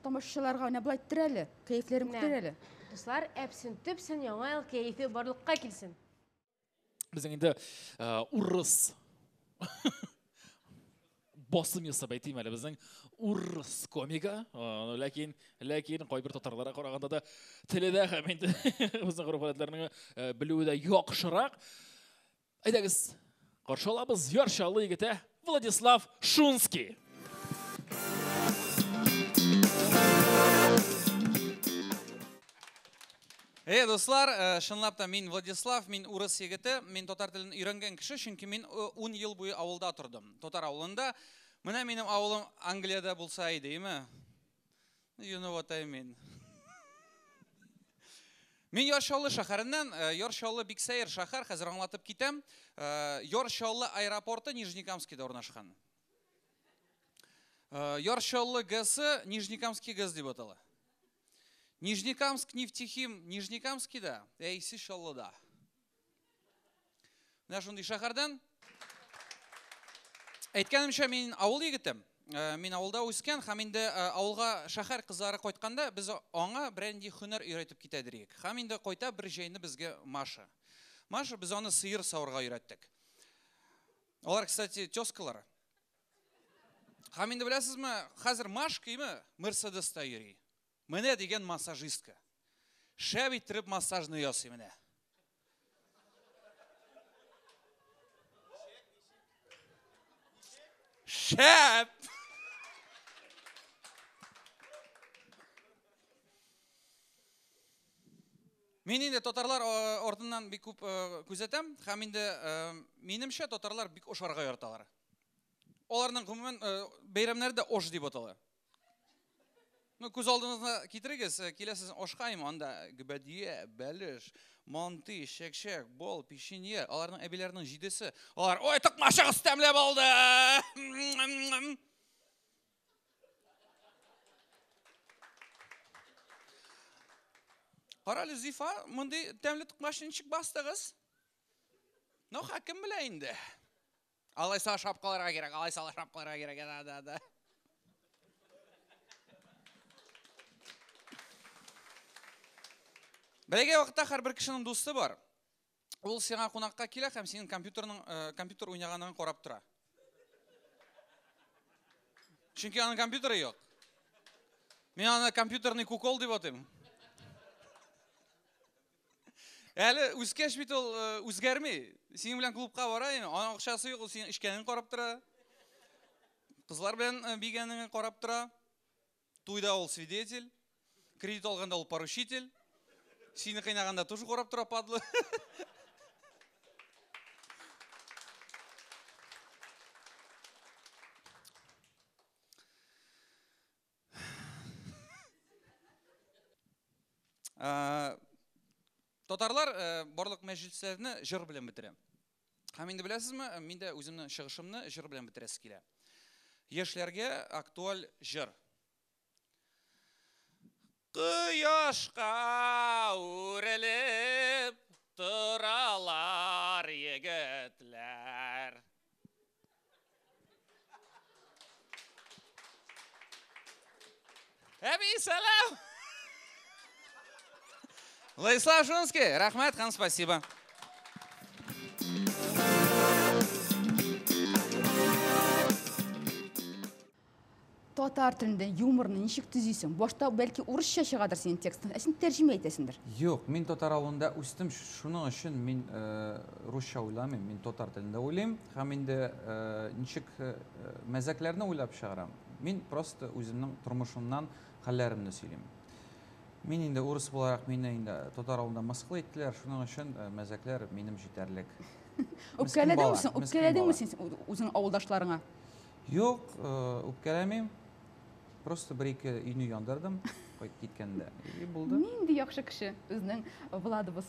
Speaker 3: тамашачыларга менә болай иттерәле, кәефләрен
Speaker 12: Менә.
Speaker 3: күтәрәле.
Speaker 12: Дуслар, әпсен төпсен яңа ел кәефе барлыкка килсен.
Speaker 2: Безнең инде урыс басым ясап әйтим әле, безнең урыс комигы, ләкин ләкин кайбер татарларга караганда да теле дә һәм инде безнең гореф-гадәтләрнең белүе дә яхшырак. Әйдәгез, каршы алабыз Яр Чаллы егете Владислав Шунский.
Speaker 14: Эй, дуслар, чынлап та мин Владислав, мин урыс егете, мин татар телен өйрәнгән кеше, чөнки мин 10 ел буе авылда тордым. Татар авылында. Менә минем авылым Англиядә булса иде, име? You know what I mean. Мин Яр Чаллы шәһәреннән, Яр Чаллы бик сәер шәһәр, хәзер аңлатып китәм. Яр Чаллы аэропорты Нижнекамскида урнашкан. Яр Чаллы ГЭСы Нижнекамский ГЭС дип атала. Нижнекамск нефтехим Нижнекамскида, әйсе Чаллыда. Менә шундый шәһәрдән. Әйткәнемчә, мин авыл егете. Мин авылда үскән һәм инде авылга шәһәр кызлары кайтканда без аңа бернинди һөнәр өйрәтеп китә дирек. Һәм инде кайта бер җәйне безгә Маша. Маша, без аны сыер савырга өйрәттек. Алар, кстати, тезкалар. Һәм инде беләсезме, хәзер Машка име Мерседеста йөри. Менә дигән массажистка. Шәп иттереп массажны ясый менә. Шәп! Мин инде татарлар артыннан бик күп күзәтәм, һәм инде минемчә татарлар бик ошарга яраталар. Аларның гомумән бәйрәмнәре дә ош дип атала. Ну, күз алдыгызга китерегез, киләсез ошка им, анда гөбәдия, бәлеш, манты, чәкчәк, бал, печенье, аларның әбиләренең җидесе. Алар, ой, токмачыгыз тәмле булды! Карале, Зифа, мондый тәмле токмачны ничек бастыгыз? Ну, хаким белә инде. Алайса ашап калырга кирәк, алайса ашап калырга кирәк, да, да, да. Бәләкәй вакытта һәрбер кешенең дусты бар. Ул сиңа кунакка килә һәм синең компьютер уйнаганын карап тора. Чөнки аның компьютеры юк. Мин аны компьютерный кукол дип атыйм. Әле үскәч бит ул үзгәрми. Синең белән клубка бара, аның акчасы юк, ул синең эчкәнен карап тора. Кызлар белән бигәнен карап тора. Туйда ул свидетель. Кредит алганда ул поручитель. Сине кыйнаганда тоже карап тора, падла. Татарлар барлык мәҗлесләрне җыр белән бетерә. Һәм инде беләсезме, мин дә үземнең чыгышымны җыр белән бетерәсе килә. Яшьләргә актуаль җыр. Кояшка үрелеп торалар егетләр. Әби, сәлам! Владислав Шунский, рәхмәт һәм спасибо.
Speaker 3: Татар телендә юморны ничек төзисең? Башта бәлки урысча чыгадыр синең текстың, ә син тәрҗемә итәсеңдер.
Speaker 13: Юк, мин татар авылында үстем, шуның өчен мин русча уйламыйм, мин татар телендә уйлыйм һәм инде ничек мәзәкләрне уйлап чыгарам. Мин просто үземнең тормышымнан хәлләремне сөйлим. Мин инде урыс буларак мине инде татар авылында мыскыл иттеләр, шуның өчен мәзәкләр минем җитәрлек.
Speaker 3: Үпкәләдеңме син? Үпкәләдеңме син үзең авылдашларыңа?
Speaker 13: Юк, үпкәләмим. Просто бер-ике өйне яндырдым, кайтып киткәндә. И булды.
Speaker 3: Нинди яхшы кеше безнең Владыбыз.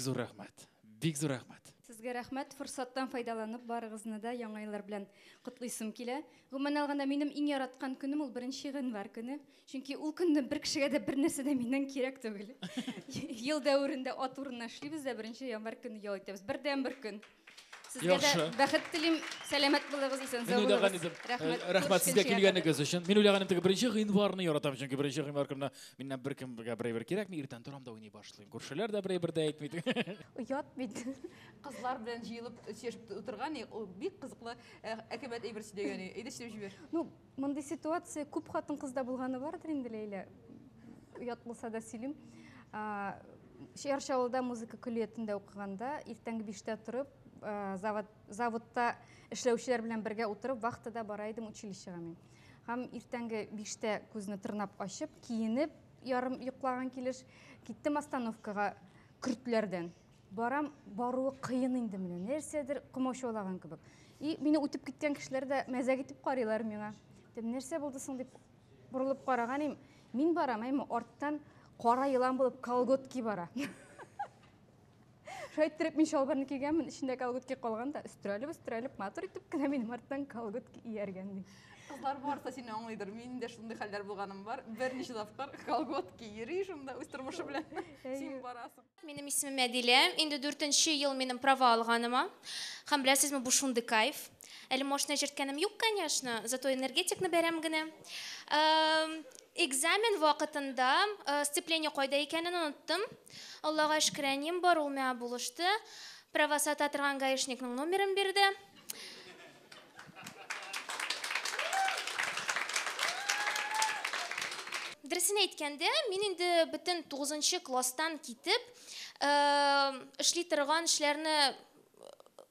Speaker 2: Бик зур рәхмәт. Бик зур рәхмәт.
Speaker 15: Сезгә рәхмәт, форсаттан файдаланып барыгызны да яңа еллар белән котлыйсым килә. Гомумән алганда минем иң яраткан көнем ул 1 гыйнвар көне. Чөнки ул көнне бер кешегә дә бер нәрсә дә миннән кирәк түгел. Ел дәверендә ат урынына эшлибез дә 1 январь көне ял итәбез. Бердән-бер көн. Сезгә дә
Speaker 2: Яхшы.
Speaker 15: бәхет телим, сәламәт булыгыз, исән
Speaker 2: Мин
Speaker 15: сау
Speaker 2: уйлаган
Speaker 15: булыгыз.
Speaker 2: идем.
Speaker 15: Рәхмәт.
Speaker 2: Рәхмәт сезгә
Speaker 15: Күрешкәнчә
Speaker 2: килгәнегез өчен. Мин уйлаган идем, теге 1 гыйнварны яратам, чөнки 1 гыйнвар көнне миннән беркемгә бер әйбер кирәкми, иртән торам да уйный башлыйм. Күршеләр дә бер әйбер дә әйтми.
Speaker 15: Оят бит.
Speaker 3: Кызлар белән җыелып сөйләшеп утырган, ул бик кызыклы әкәмәт әйбер сөйләгән. Әйдә сөйләп җибәр.
Speaker 15: Ну, мондый ситуация күп хатын-кызда булганы бардыр инде, Ләйлә. Оят булса да сөйлим. Яр Чаллыда музыка көллиятендә укыганда, иртәнге 5тә торып, заводта эшләүчеләр белән бергә утырып, вахтада бара идем училищега мин. Һәм иртәнге 5тә күзне тырнап ачып, киенеп, ярым йоклаган килеш, киттем остановкага көртләрдән. Барам, баруы кыен инде менә, нәрсәдер комачаулаган кебек. И мине үтеп киткән кешеләр дә мәзәк итеп карыйлар миңа. Дим, нәрсә булды соң дип борылып караган идем. Мин барам, әйме, арттан кара елан булып колготки бара. Шулай иттереп мин чалбарны кигәнмен, эчендә колготки калган да, өстерәлеп, өстерәлеп, матур итеп кенә минем арттан колготки ияргән ди.
Speaker 3: Кызлар барса сине аңлыйдыр. Мин дә шундый хәлләр булганым бар. Берничә тапкыр колготки йөри шунда үз тормышы белән. Син барасың.
Speaker 17: Минем исемем Әдилә. Инде 4нче ел минем права алганыма. Һәм беләсезме, бу шундый кайф. Әле машина йөрткәнем юк, конечно, зато энергетикны бәрәм генә. Экзамен вакытында сцепление кайда икәнен оныттым. Аллага шөкер, әнием бар, ул миңа булышты. Права сата торган гаишникның номерын бирде. Дөресен әйткәндә, мин инде бөтен 9 класстан китеп, эшли торган эшләрне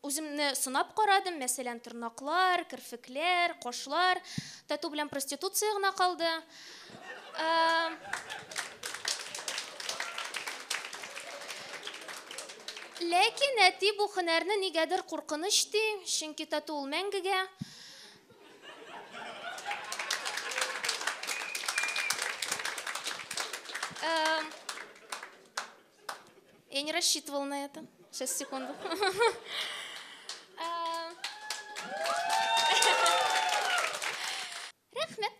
Speaker 17: үземне сынап карадым. Мәсәлән, тырнаклар, керфекләр, кашлар, тату белән проституция гына калды. Ләкин әти бу һөнәрне нигәдер куркыныч ди, чөнки тату ул мәңгегә. Я не рассчитывала на это. Сейчас, секунду. Рәхмәт.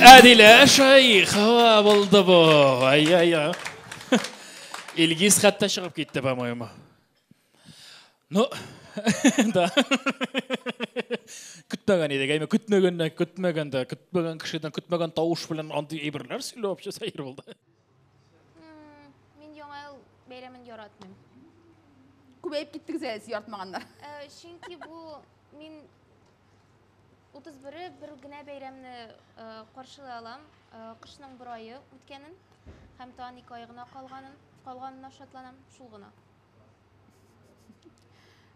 Speaker 2: Әдилә Шәехова булды бу. Ай-яй-яй. Илгиз хәтта чыгып китте, по-моему. Ну, да. Көтмәгән идек, әйме, көтмәгәннән, көтмәгәндә, көтмәгән кешедән, көтмәгән тавыш белән андый әйберләр сөйләү вообще сәер булды.
Speaker 17: Мин Яңа ел бәйрәмен яратмыйм.
Speaker 3: Күбәеп киттегез әле сез яратмаганнар.
Speaker 17: Чөнки бу мин 31-е бер генә бәйрәмне каршылый алам. Кышның бер ае үткәнен һәм тагын 2 ай гына калганына шатланам, шул гына.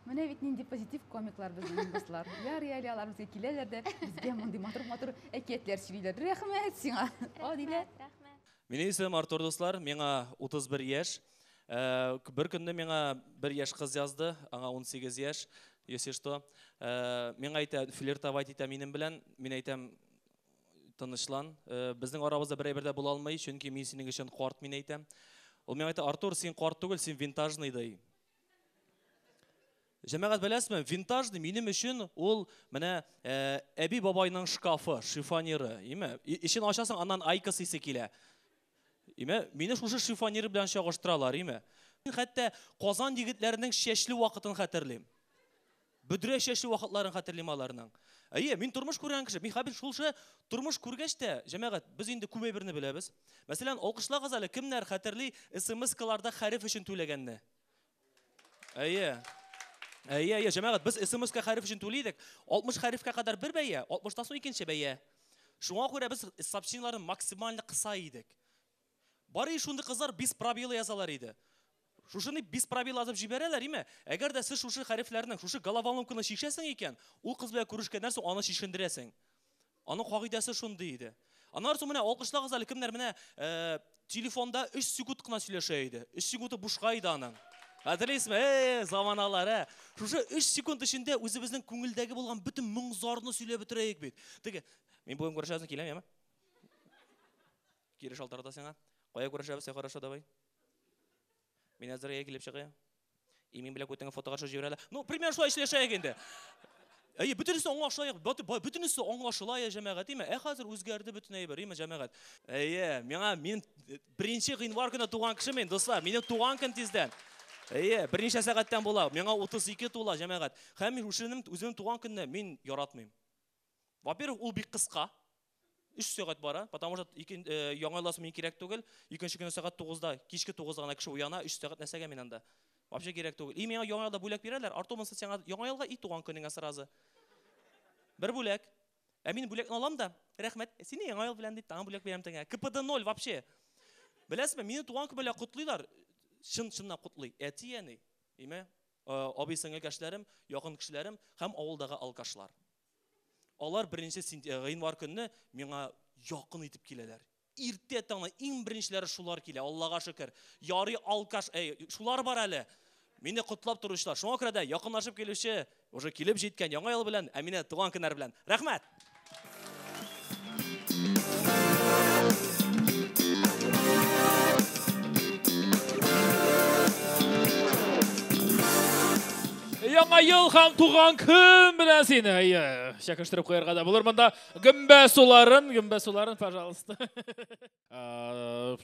Speaker 3: Менә бит нинди позитив комиклар безнең дуслар. Ярый әле алар безгә киләләр дә, безгә мондый матур-матур әкиятләр сөйлиләр. Рәхмәт сиңа. Адилә.
Speaker 17: Рәхмәт.
Speaker 6: Минем исемем Артур, дуслар. Миңа 31 яшь. Бер көнне миңа бер яшь кыз язды, аңа 18 яшь, если что. Миңа әйтә, флиртовать итә минем белән. Мин әйтәм, тынычлан. Безнең арабызда бер әйбер дә була алмый, чөнки мин синең өчен карт, мин әйтәм. Ул миңа әйтә, Артур, син карт түгел, син винтажный ди. Җәмәгать, беләсезме, винтажный минем өчен ул менә әби бабайның шкафы, шифонеры, име? Эчен ачасың, аннан айкос исе килә. Име? Мине шушы шифонер белән чагыштыралар, име? Мин хәтта Казан егетләренең чәчле вакытын хәтерлим. Бөдрә чәчле вакытларын хәтерлим аларның. Әйе, мин тормыш күргән кеше. Мин хәбир шулшы тормыш күргәч тә, җәмәгать, без инде күп әйберне беләбез. Мәсәлән, алкышлагыз әле, кемнәр хәтерли смс-каларда хәреф өчен түләгәнне? Әйе. Әйе, әйе, җәмәгать, без смс-ка хәреф өчен түли идек. 60 хәрефкә кадәр бер бәя, 60-тан соң икенче бәя. Шуңа күрә без сообщениеләрне максимально кыса идек. Бары шундый кызлар без пробелы язалар иде. Шушыны без пробел язып җибәрәләр, име? Әгәр дә сез шушы хәрефләрнең, шушы головоломканы чишәсең икән, ул кыз белән күрешкәннән соң аны чишендерәсең. Аның кагыйдәсе шундый иде. Аннан соң менә алкышлагыз әле, кемнәр менә телефонда 3 секунд кына сөйләшә иде. 3 секунды бушка иде аның. Хәтерлисезме? Эй, заманалар, ә. Шушы 3 секунд эчендә үзебезнең күңелдәге булган бөтен моң-зарны сөйләп бетерәек бит. Теге, мин бүген күрешәбез, киләм, яме? Кире шалтырата сиңа. Кая күрешәбез, хорошо, давай. Мин әзергә килеп чыгыйм. И мин белән күтеңә фотога төшереп җибәрәләр. Ну, примерно шулай эшләшәек инде. Әйе, бөтенесе аңлашыла, бөтенесе аңлашыла, я җәмәгать, име? Ә хәзер үзгәрде бөтен әйбер, име, җәмәгать? Әйе, миңа мин 1 гыйнвар көне туган кеше мин, дуслар, минем туган көн тиздән. Әйе, берничә сәгатьтән була. Миңа 32 тула, җәмәгать. Һәм мин үземнең туган көнне мин яратмыйм. Во-первых, ул бик кыска. 3 сәгать бара, потому что яңа елласы мин кирәк түгел. Икенче көнне сәгать 9-да, кичке 9-да гына кеше уяна, 3 сәгать нәрсәгә мин анда? Вообще кирәк түгел. И миңа яңа елда бүләк бирәләр, артумысы сиңа яңа елга и туган көнеңә сразу. Бер бүләк. Ә мин бүләкне алам да, рәхмәт, сине яңа ел белән дип тагын бүләк бирәм теңә. КПД 0 вообще. Беләсезме, мине туган көн белән котлыйлар. Чын-чынлап котлый. Әти, әни, име, абый, сеңел кешеләрем, якын кешеләрем һәм авылдагы алкашлар. Алар 1 гыйнвар көнне миңа якын итеп киләләр. Иртә таңнан иң беренчеләре шулар килә, Аллага шөкер. Ярый алкаш, әй, шулар бар әле. Мине котлап торучылар. Шуңа күрә дә якынлашып килүче, уже килеп җиткән яңа ел белән, ә мине туган көннәр белән. Рәхмәт!
Speaker 2: Яңа ел һәм туган көн белән сине. Әйе, чәкештереп куярга да булыр монда. Гөмбә суларын, гөмбә суларын, пожалуйста.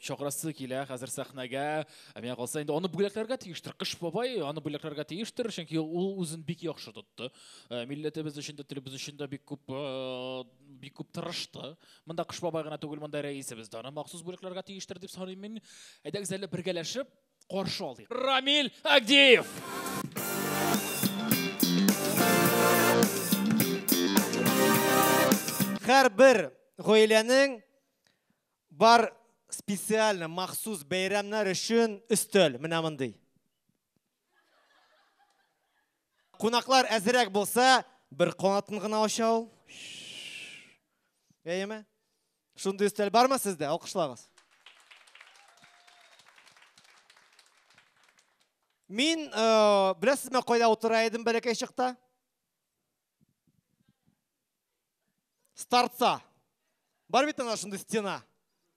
Speaker 2: Чакырасы килә хәзер сәхнәгә. Миңа калса инде аны бүләкләргә тиештер. Кыш бабай аны бүләкләргә тиештер, чөнки ул үзен бик яхшы тотты. Милләтебез өчен дә, телебез өчен дә бик күп тырышты. Монда Кыш бабай гына түгел, монда рәисебез дә аны махсус бүләкләргә тиештер дип саныйм мин. Әйдәгез әле бергәләшеп каршы алыйк. Рамил Агдиев!
Speaker 4: Һәрбер гаиләнең бар специально махсус бәйрәмнәр өчен өстәл, менә мондый. Кунаклар әзерәк булса, бер канатын гына ача ул. Әйеме? Шундый өстәл бармы сездә? Алкышлагыз. Мин, беләсезме, кайда утыра идем бәләкәй чакта? Старца. Бар бит ана шундый стена.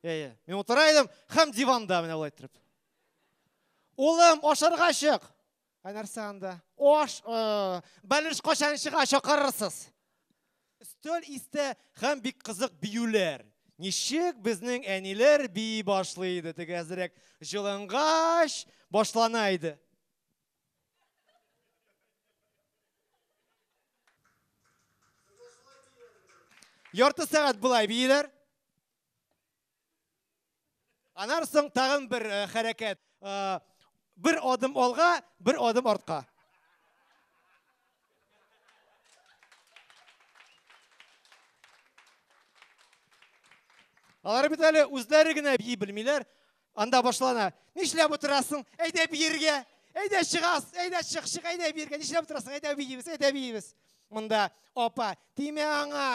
Speaker 4: Әйе. Мин утыра идем һәм диванда менә болай торып. Улым, ашарга чык. Ә нәрсә анда? Аш, бәлеш кайчан чыга, чакырырсыз. Өстәл истә һәм бик кызык биюләр. Ничек безнең әниләр бии башлый иде, теге әзрәк җылынгач башлана иде. Ярты сәгать болай бииләр. Аннан соң тагын бер хәрәкәт. Бер адым алга, бер адым артка. Алар бит әле үзләре генә бии белмиләр. Анда башлана. Нишләп утырасың? Әйдә биергә. Әйдә чыгас, әйдә чык, чык, әйдә биергә. Нишләп утырасың? Әйдә биибез, әйдә биибез. Монда апа, тимә аңа.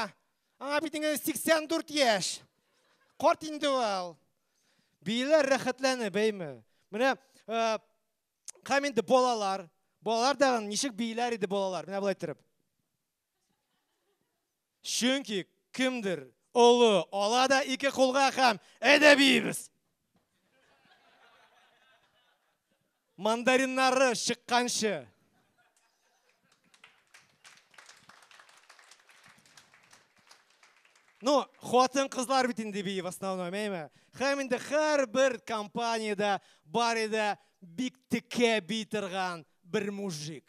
Speaker 4: Аңа бит инде 84 яшь. Карт инде ул. Бииләр рәхәтләнеп, әйме? Менә, һәм инде балалар. Балалар да ничек бииләр иде балалар? Менә болай торып. Чөнки кемдер олы ала да ике кулга һәм әйдә биибез. Мандариннары чыкканчы. Ну, хатын-кызлар бит инде бии в основном, әйме? Һәм инде һәрбер компаниядә бар иде бик текә бии торган бер мужик.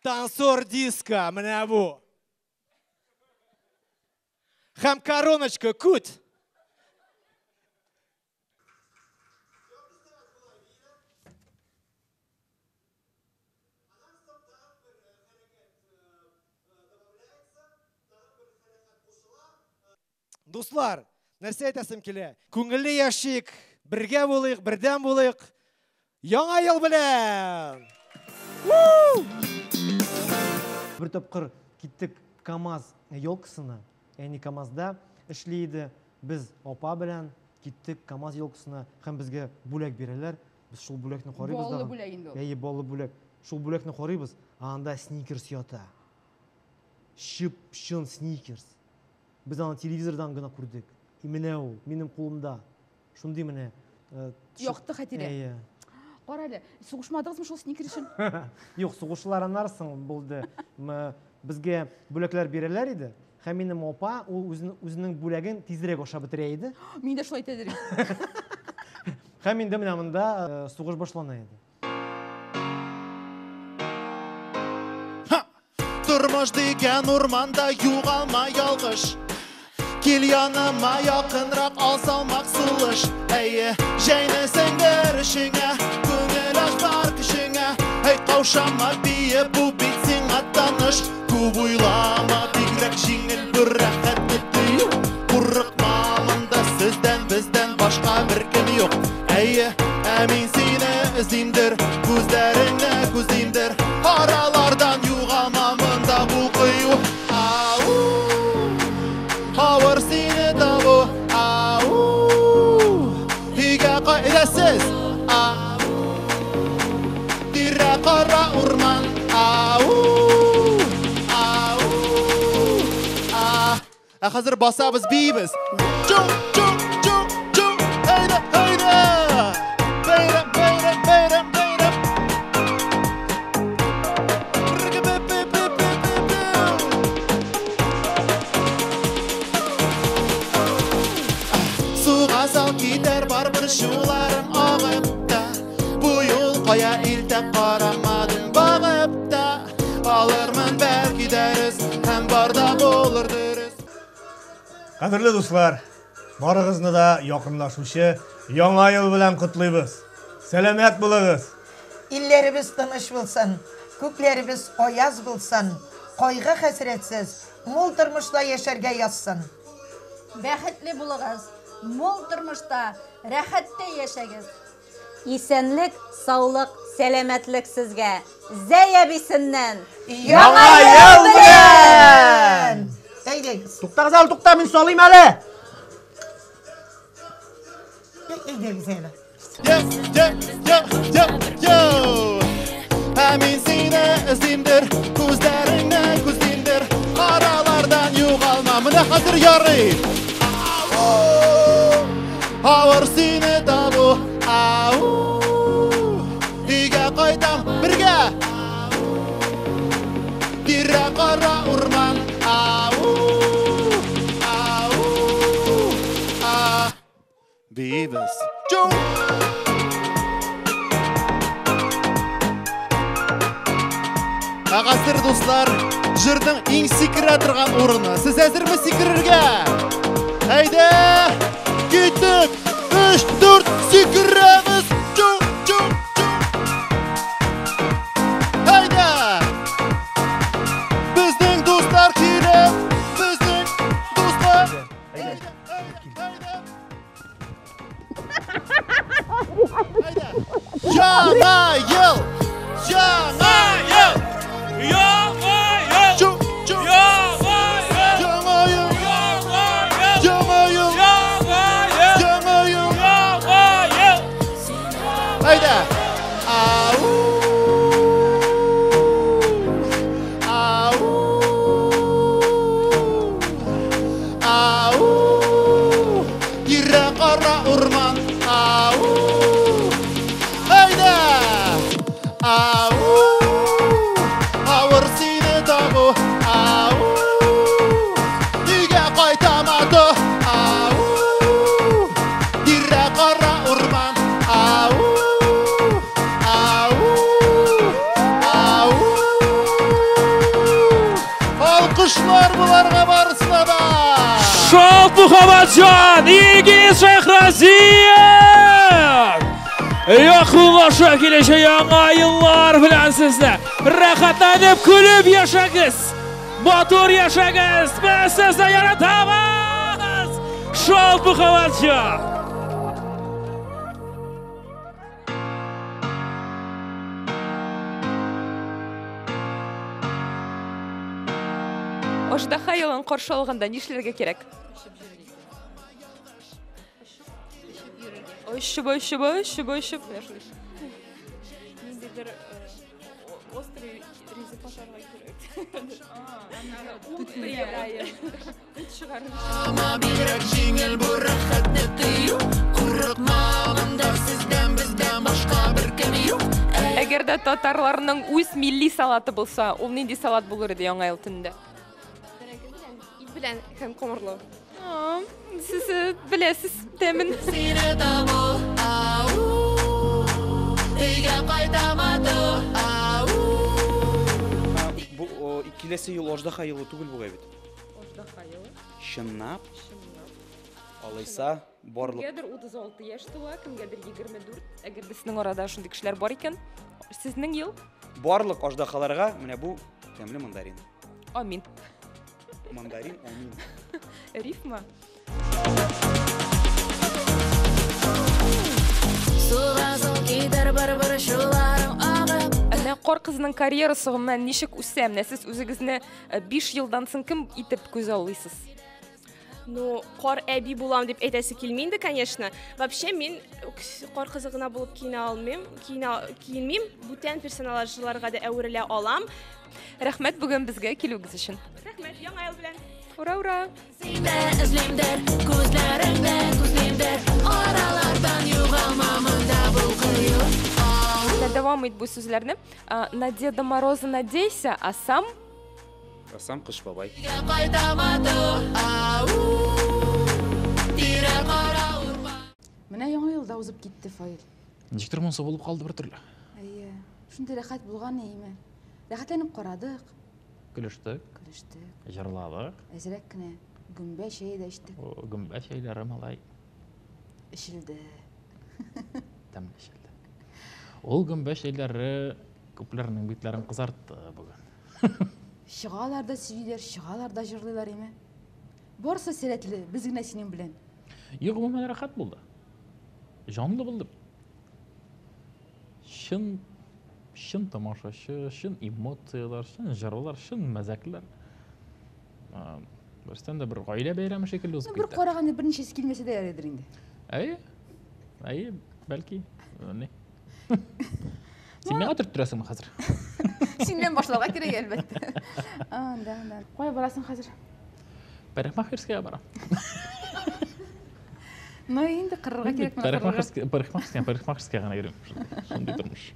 Speaker 4: Танцор диско, менә бу. Һәм короночка күт. Дуслар, нәрсә әйтәсем килә? Күңелле яшик, бергә булыйк, бердәм булыйк. Яңа ел белән! Ву!
Speaker 1: Бер тапкыр киттек КАМАЗ елкасына. Әни КАМАЗда эшли иде. Без апа белән
Speaker 18: Киттек КАМАЗ елкасына һәм безгә бүләк бирәләр. Без шул бүләкне карыйбыз
Speaker 3: Баллы бүләк инде ул.
Speaker 18: Әйе, баллы бүләк. Шул бүләкне карыйбыз, ә анда сникерс ята. Чып-чын сникерс. Без аны телевизордан гына күрдек. И менә ул, минем кулымда. Шундый менә.
Speaker 3: Якты хатирә.
Speaker 18: Әйе.
Speaker 3: Кара әле, сугышмадыгызмы шул сникер өчен?
Speaker 18: Юк, сугышлар аннан соң булды. Безгә бүләкләр бирәләр иде. Һәм минем апа ул үзенең бүләген тизрәк ашап бетерә иде.
Speaker 3: Мин дә шулай итә идем.
Speaker 18: Һәм инде менә монда сугыш башлана иде.
Speaker 19: Тормыш дигән урманда югалма ялгыш. Кил яныма якынрак, ал салмак сулыш. Әйе, җәйне сеңдер эшеңә, күңел аш бар көчеңә. Әй, каушама, бие, бу бит сиңа таныш. Күп уйлама, бигрәк җиңел бер рәхәтне тою. Курыкма, монда сездән, бездән башка беркем юк. Әйе, ә мин сине эзлимдер, күзләреңне күзлимдер. Аралардан югалма, монда бу кыю. Ау, авыр сине табу. Ау, өйгә кайтасыз. Ау, тирә кара урман. Ау, ау, а. Ә хәзер басабыз, биибез. Чу, чу, чу, чу. Әйдә, әйдә. Бәйрәм, бәйрәм, бәйрәм, бәйрәм. Суга сал китәр бар бер шуларым агып та. Бу юл кая илтә карамадым багып та. Алырмын бәлки дәрес һәм бар да булыр дөрес.
Speaker 4: Кадерле дуслар, барыгызны да якынлашучы Яңа ел белән котлыйбыз. Сәламәт булыгыз.
Speaker 5: Илләребез тыныч булсын, күкләребез аяз булсын, кайгы хәсрәтсез, мул тормышта яшәргә язсын.
Speaker 7: Бәхетле булыгыз, мул тормышта, рәхәттә яшәгез.
Speaker 22: Исәнлек, саулык, сәламәтлек сезгә. Зәй әбисеннән.
Speaker 5: Яңа ел белән! Әйдәгез.
Speaker 4: Туктагыз әле, тукта, мин салыйм әле.
Speaker 5: Әйдәгез әле.
Speaker 19: Йо, йо, йо, йо, йо. Ә мин сине эзлимдер, күзләреңне күзлимдер. Аралардан югалма, менә хәзер ярый. Ау, авыр сине табу. Ау, өйгә кайтам бергә. Тирә кара урман. Ау, ау, а. Биибез. Чу! Ә хәзер, дуслар, җырның иң сикерә торган урыны. Сез әзерме сикерергә? Әйдә! Киттек! 3, 4, сикерәбез! Чу, чу, чу! Әйдә! Безнең дуслар килә! Безнең дуслар! Әйдә, әйдә, әйдә! Яңа ел! Яңа ел!
Speaker 2: Яңа ел!
Speaker 19: Чу, чу!
Speaker 2: Яңа ел!
Speaker 19: Яңа ел!
Speaker 2: Яңа ел!
Speaker 19: Яңа ел!
Speaker 2: Яңа ел!
Speaker 19: Яңа ел!
Speaker 2: Яңа ел!
Speaker 19: Әйдә! Ау! Ау! Ау! Тирә кара урман. Ау! Әйдә! Ау! Авыр сине табу. Ау! Өйгә кайтамады. Ау! Тирә кара урман. Ау! Ау! Ау! Алкышлар буларга барысына да!
Speaker 2: Шалт Мухаммадҗан, Илгиз Шәйхразиев! Якынлаша килүче яңа еллар белән сезне рәхәтләнеп көлеп яшәгез! Матур яшәгез! Без сезне яратабыз! Шалт Мухаммадҗан!
Speaker 8: Аждаһа елын каршы алганда нишләргә кирәк? Йөрергә. Очып, очып, очып, очып. Менә шундый.
Speaker 11: Ниндидер острый ризык ашарга кирәк.
Speaker 8: Ут Ут чыгарыр.
Speaker 19: Бигрәк җиңел бу рәхәтне тою. Курыкма, монда сездән бездән башка беркем юк.
Speaker 8: Әгәр дә татарларның үз милли салаты булса, ул нинди салат булыр иде Яңа ел төнендә?
Speaker 11: Бәрәңге белән, ит белән һәм комырлы.
Speaker 8: Сез беләсез тәмен.
Speaker 19: Сине табу, ау, өйгә кайтамады, ау.
Speaker 20: Бу киләсе ел Аждаһа елы түгел бугай бит.
Speaker 8: Аждаһа елы.
Speaker 20: Чынлап?
Speaker 8: Чынлап.
Speaker 20: Алайса, барлык
Speaker 8: Кемгәдер 36 яшь тула, кемгәдер 24. Әгәр дә сезнең арада шундый кешеләр бар икән, сезнең ел
Speaker 20: барлык аждаһаларга менә бу тәмле мандарин.
Speaker 8: Амин.
Speaker 20: Мандарин, амин.
Speaker 8: Рифма.
Speaker 19: Сугасың китәр бер-бер шуларың агып.
Speaker 8: Менә Кар кызының карьерасы гомумән ничек үсә? Менә сез үзегезне 5 елдан соң кем итеп күзаллыйсыз?
Speaker 11: Ну, кар әби булам дип әйтәсе килми инде, конечно. Вообще мин кар кызы гына булып киенә алмыйм, киенә киенмим, бүтән персонажларга да әверелә алам.
Speaker 8: Рәхмәт бүген безгә килүегез өчен.
Speaker 11: Рәхмәт, яңа ел белән.
Speaker 8: Ура, ура!
Speaker 19: Сине эзлимдер, күзләреңдә күзлимдер, аралардан югалма монда бу кыю.
Speaker 8: Менә дәвам ит бу сүзләрне. На Деда Мороза надейся, а сам
Speaker 20: А сам Кыш бабай.
Speaker 19: Кайтамады, ау, тирә кара
Speaker 3: Менә яңа ел да узып китте, Фаил.
Speaker 2: Ничектер монсы булып калды бер төрле.
Speaker 3: Әйе. Шундый рәхәт булган әйеме. Рәхәтләнеп карадык,
Speaker 2: Көлештек,
Speaker 3: көлештек.
Speaker 2: җырладык.
Speaker 3: Әзрәк кенә гөмбә чәе дә эчтек.
Speaker 2: О, гөмбә чәйләре малай
Speaker 3: Эчелде.
Speaker 2: тәмле эчелде. Ул гөмбә чәйләре күпләрнең битләрен кызартты бүген.
Speaker 3: Чыгалар да сөйлиләр, чыгалар да җырлыйлар име. Барысы сәләтле, без генә синең белән.
Speaker 2: Юк, гомумән рәхәт булды. Җанлы булды. Чын чын тамашачы, чын эмоцияләр, чын җырлар, чын мәзәкләр. Берстән дә бер гаилә бәйрәме шикелле узып
Speaker 3: Ну, бер
Speaker 2: китте.
Speaker 3: караганда берничәсе килмәсә дә ярыйдыр инде.
Speaker 2: Әйе. Әйе, бәлки. Ни. Син миңа төрттерәсеңме хәзер?
Speaker 3: Синнән башларга кирәк, әлбәттә. А, да, да. Кая барасың хәзер?
Speaker 2: Парикмахерскийга барам.
Speaker 3: Ну, инде кырырга кирәк менә кырырга.
Speaker 2: Парикмахерский, парикмахерский, парикмахерскийга гына йөрим. Шундый тормыш.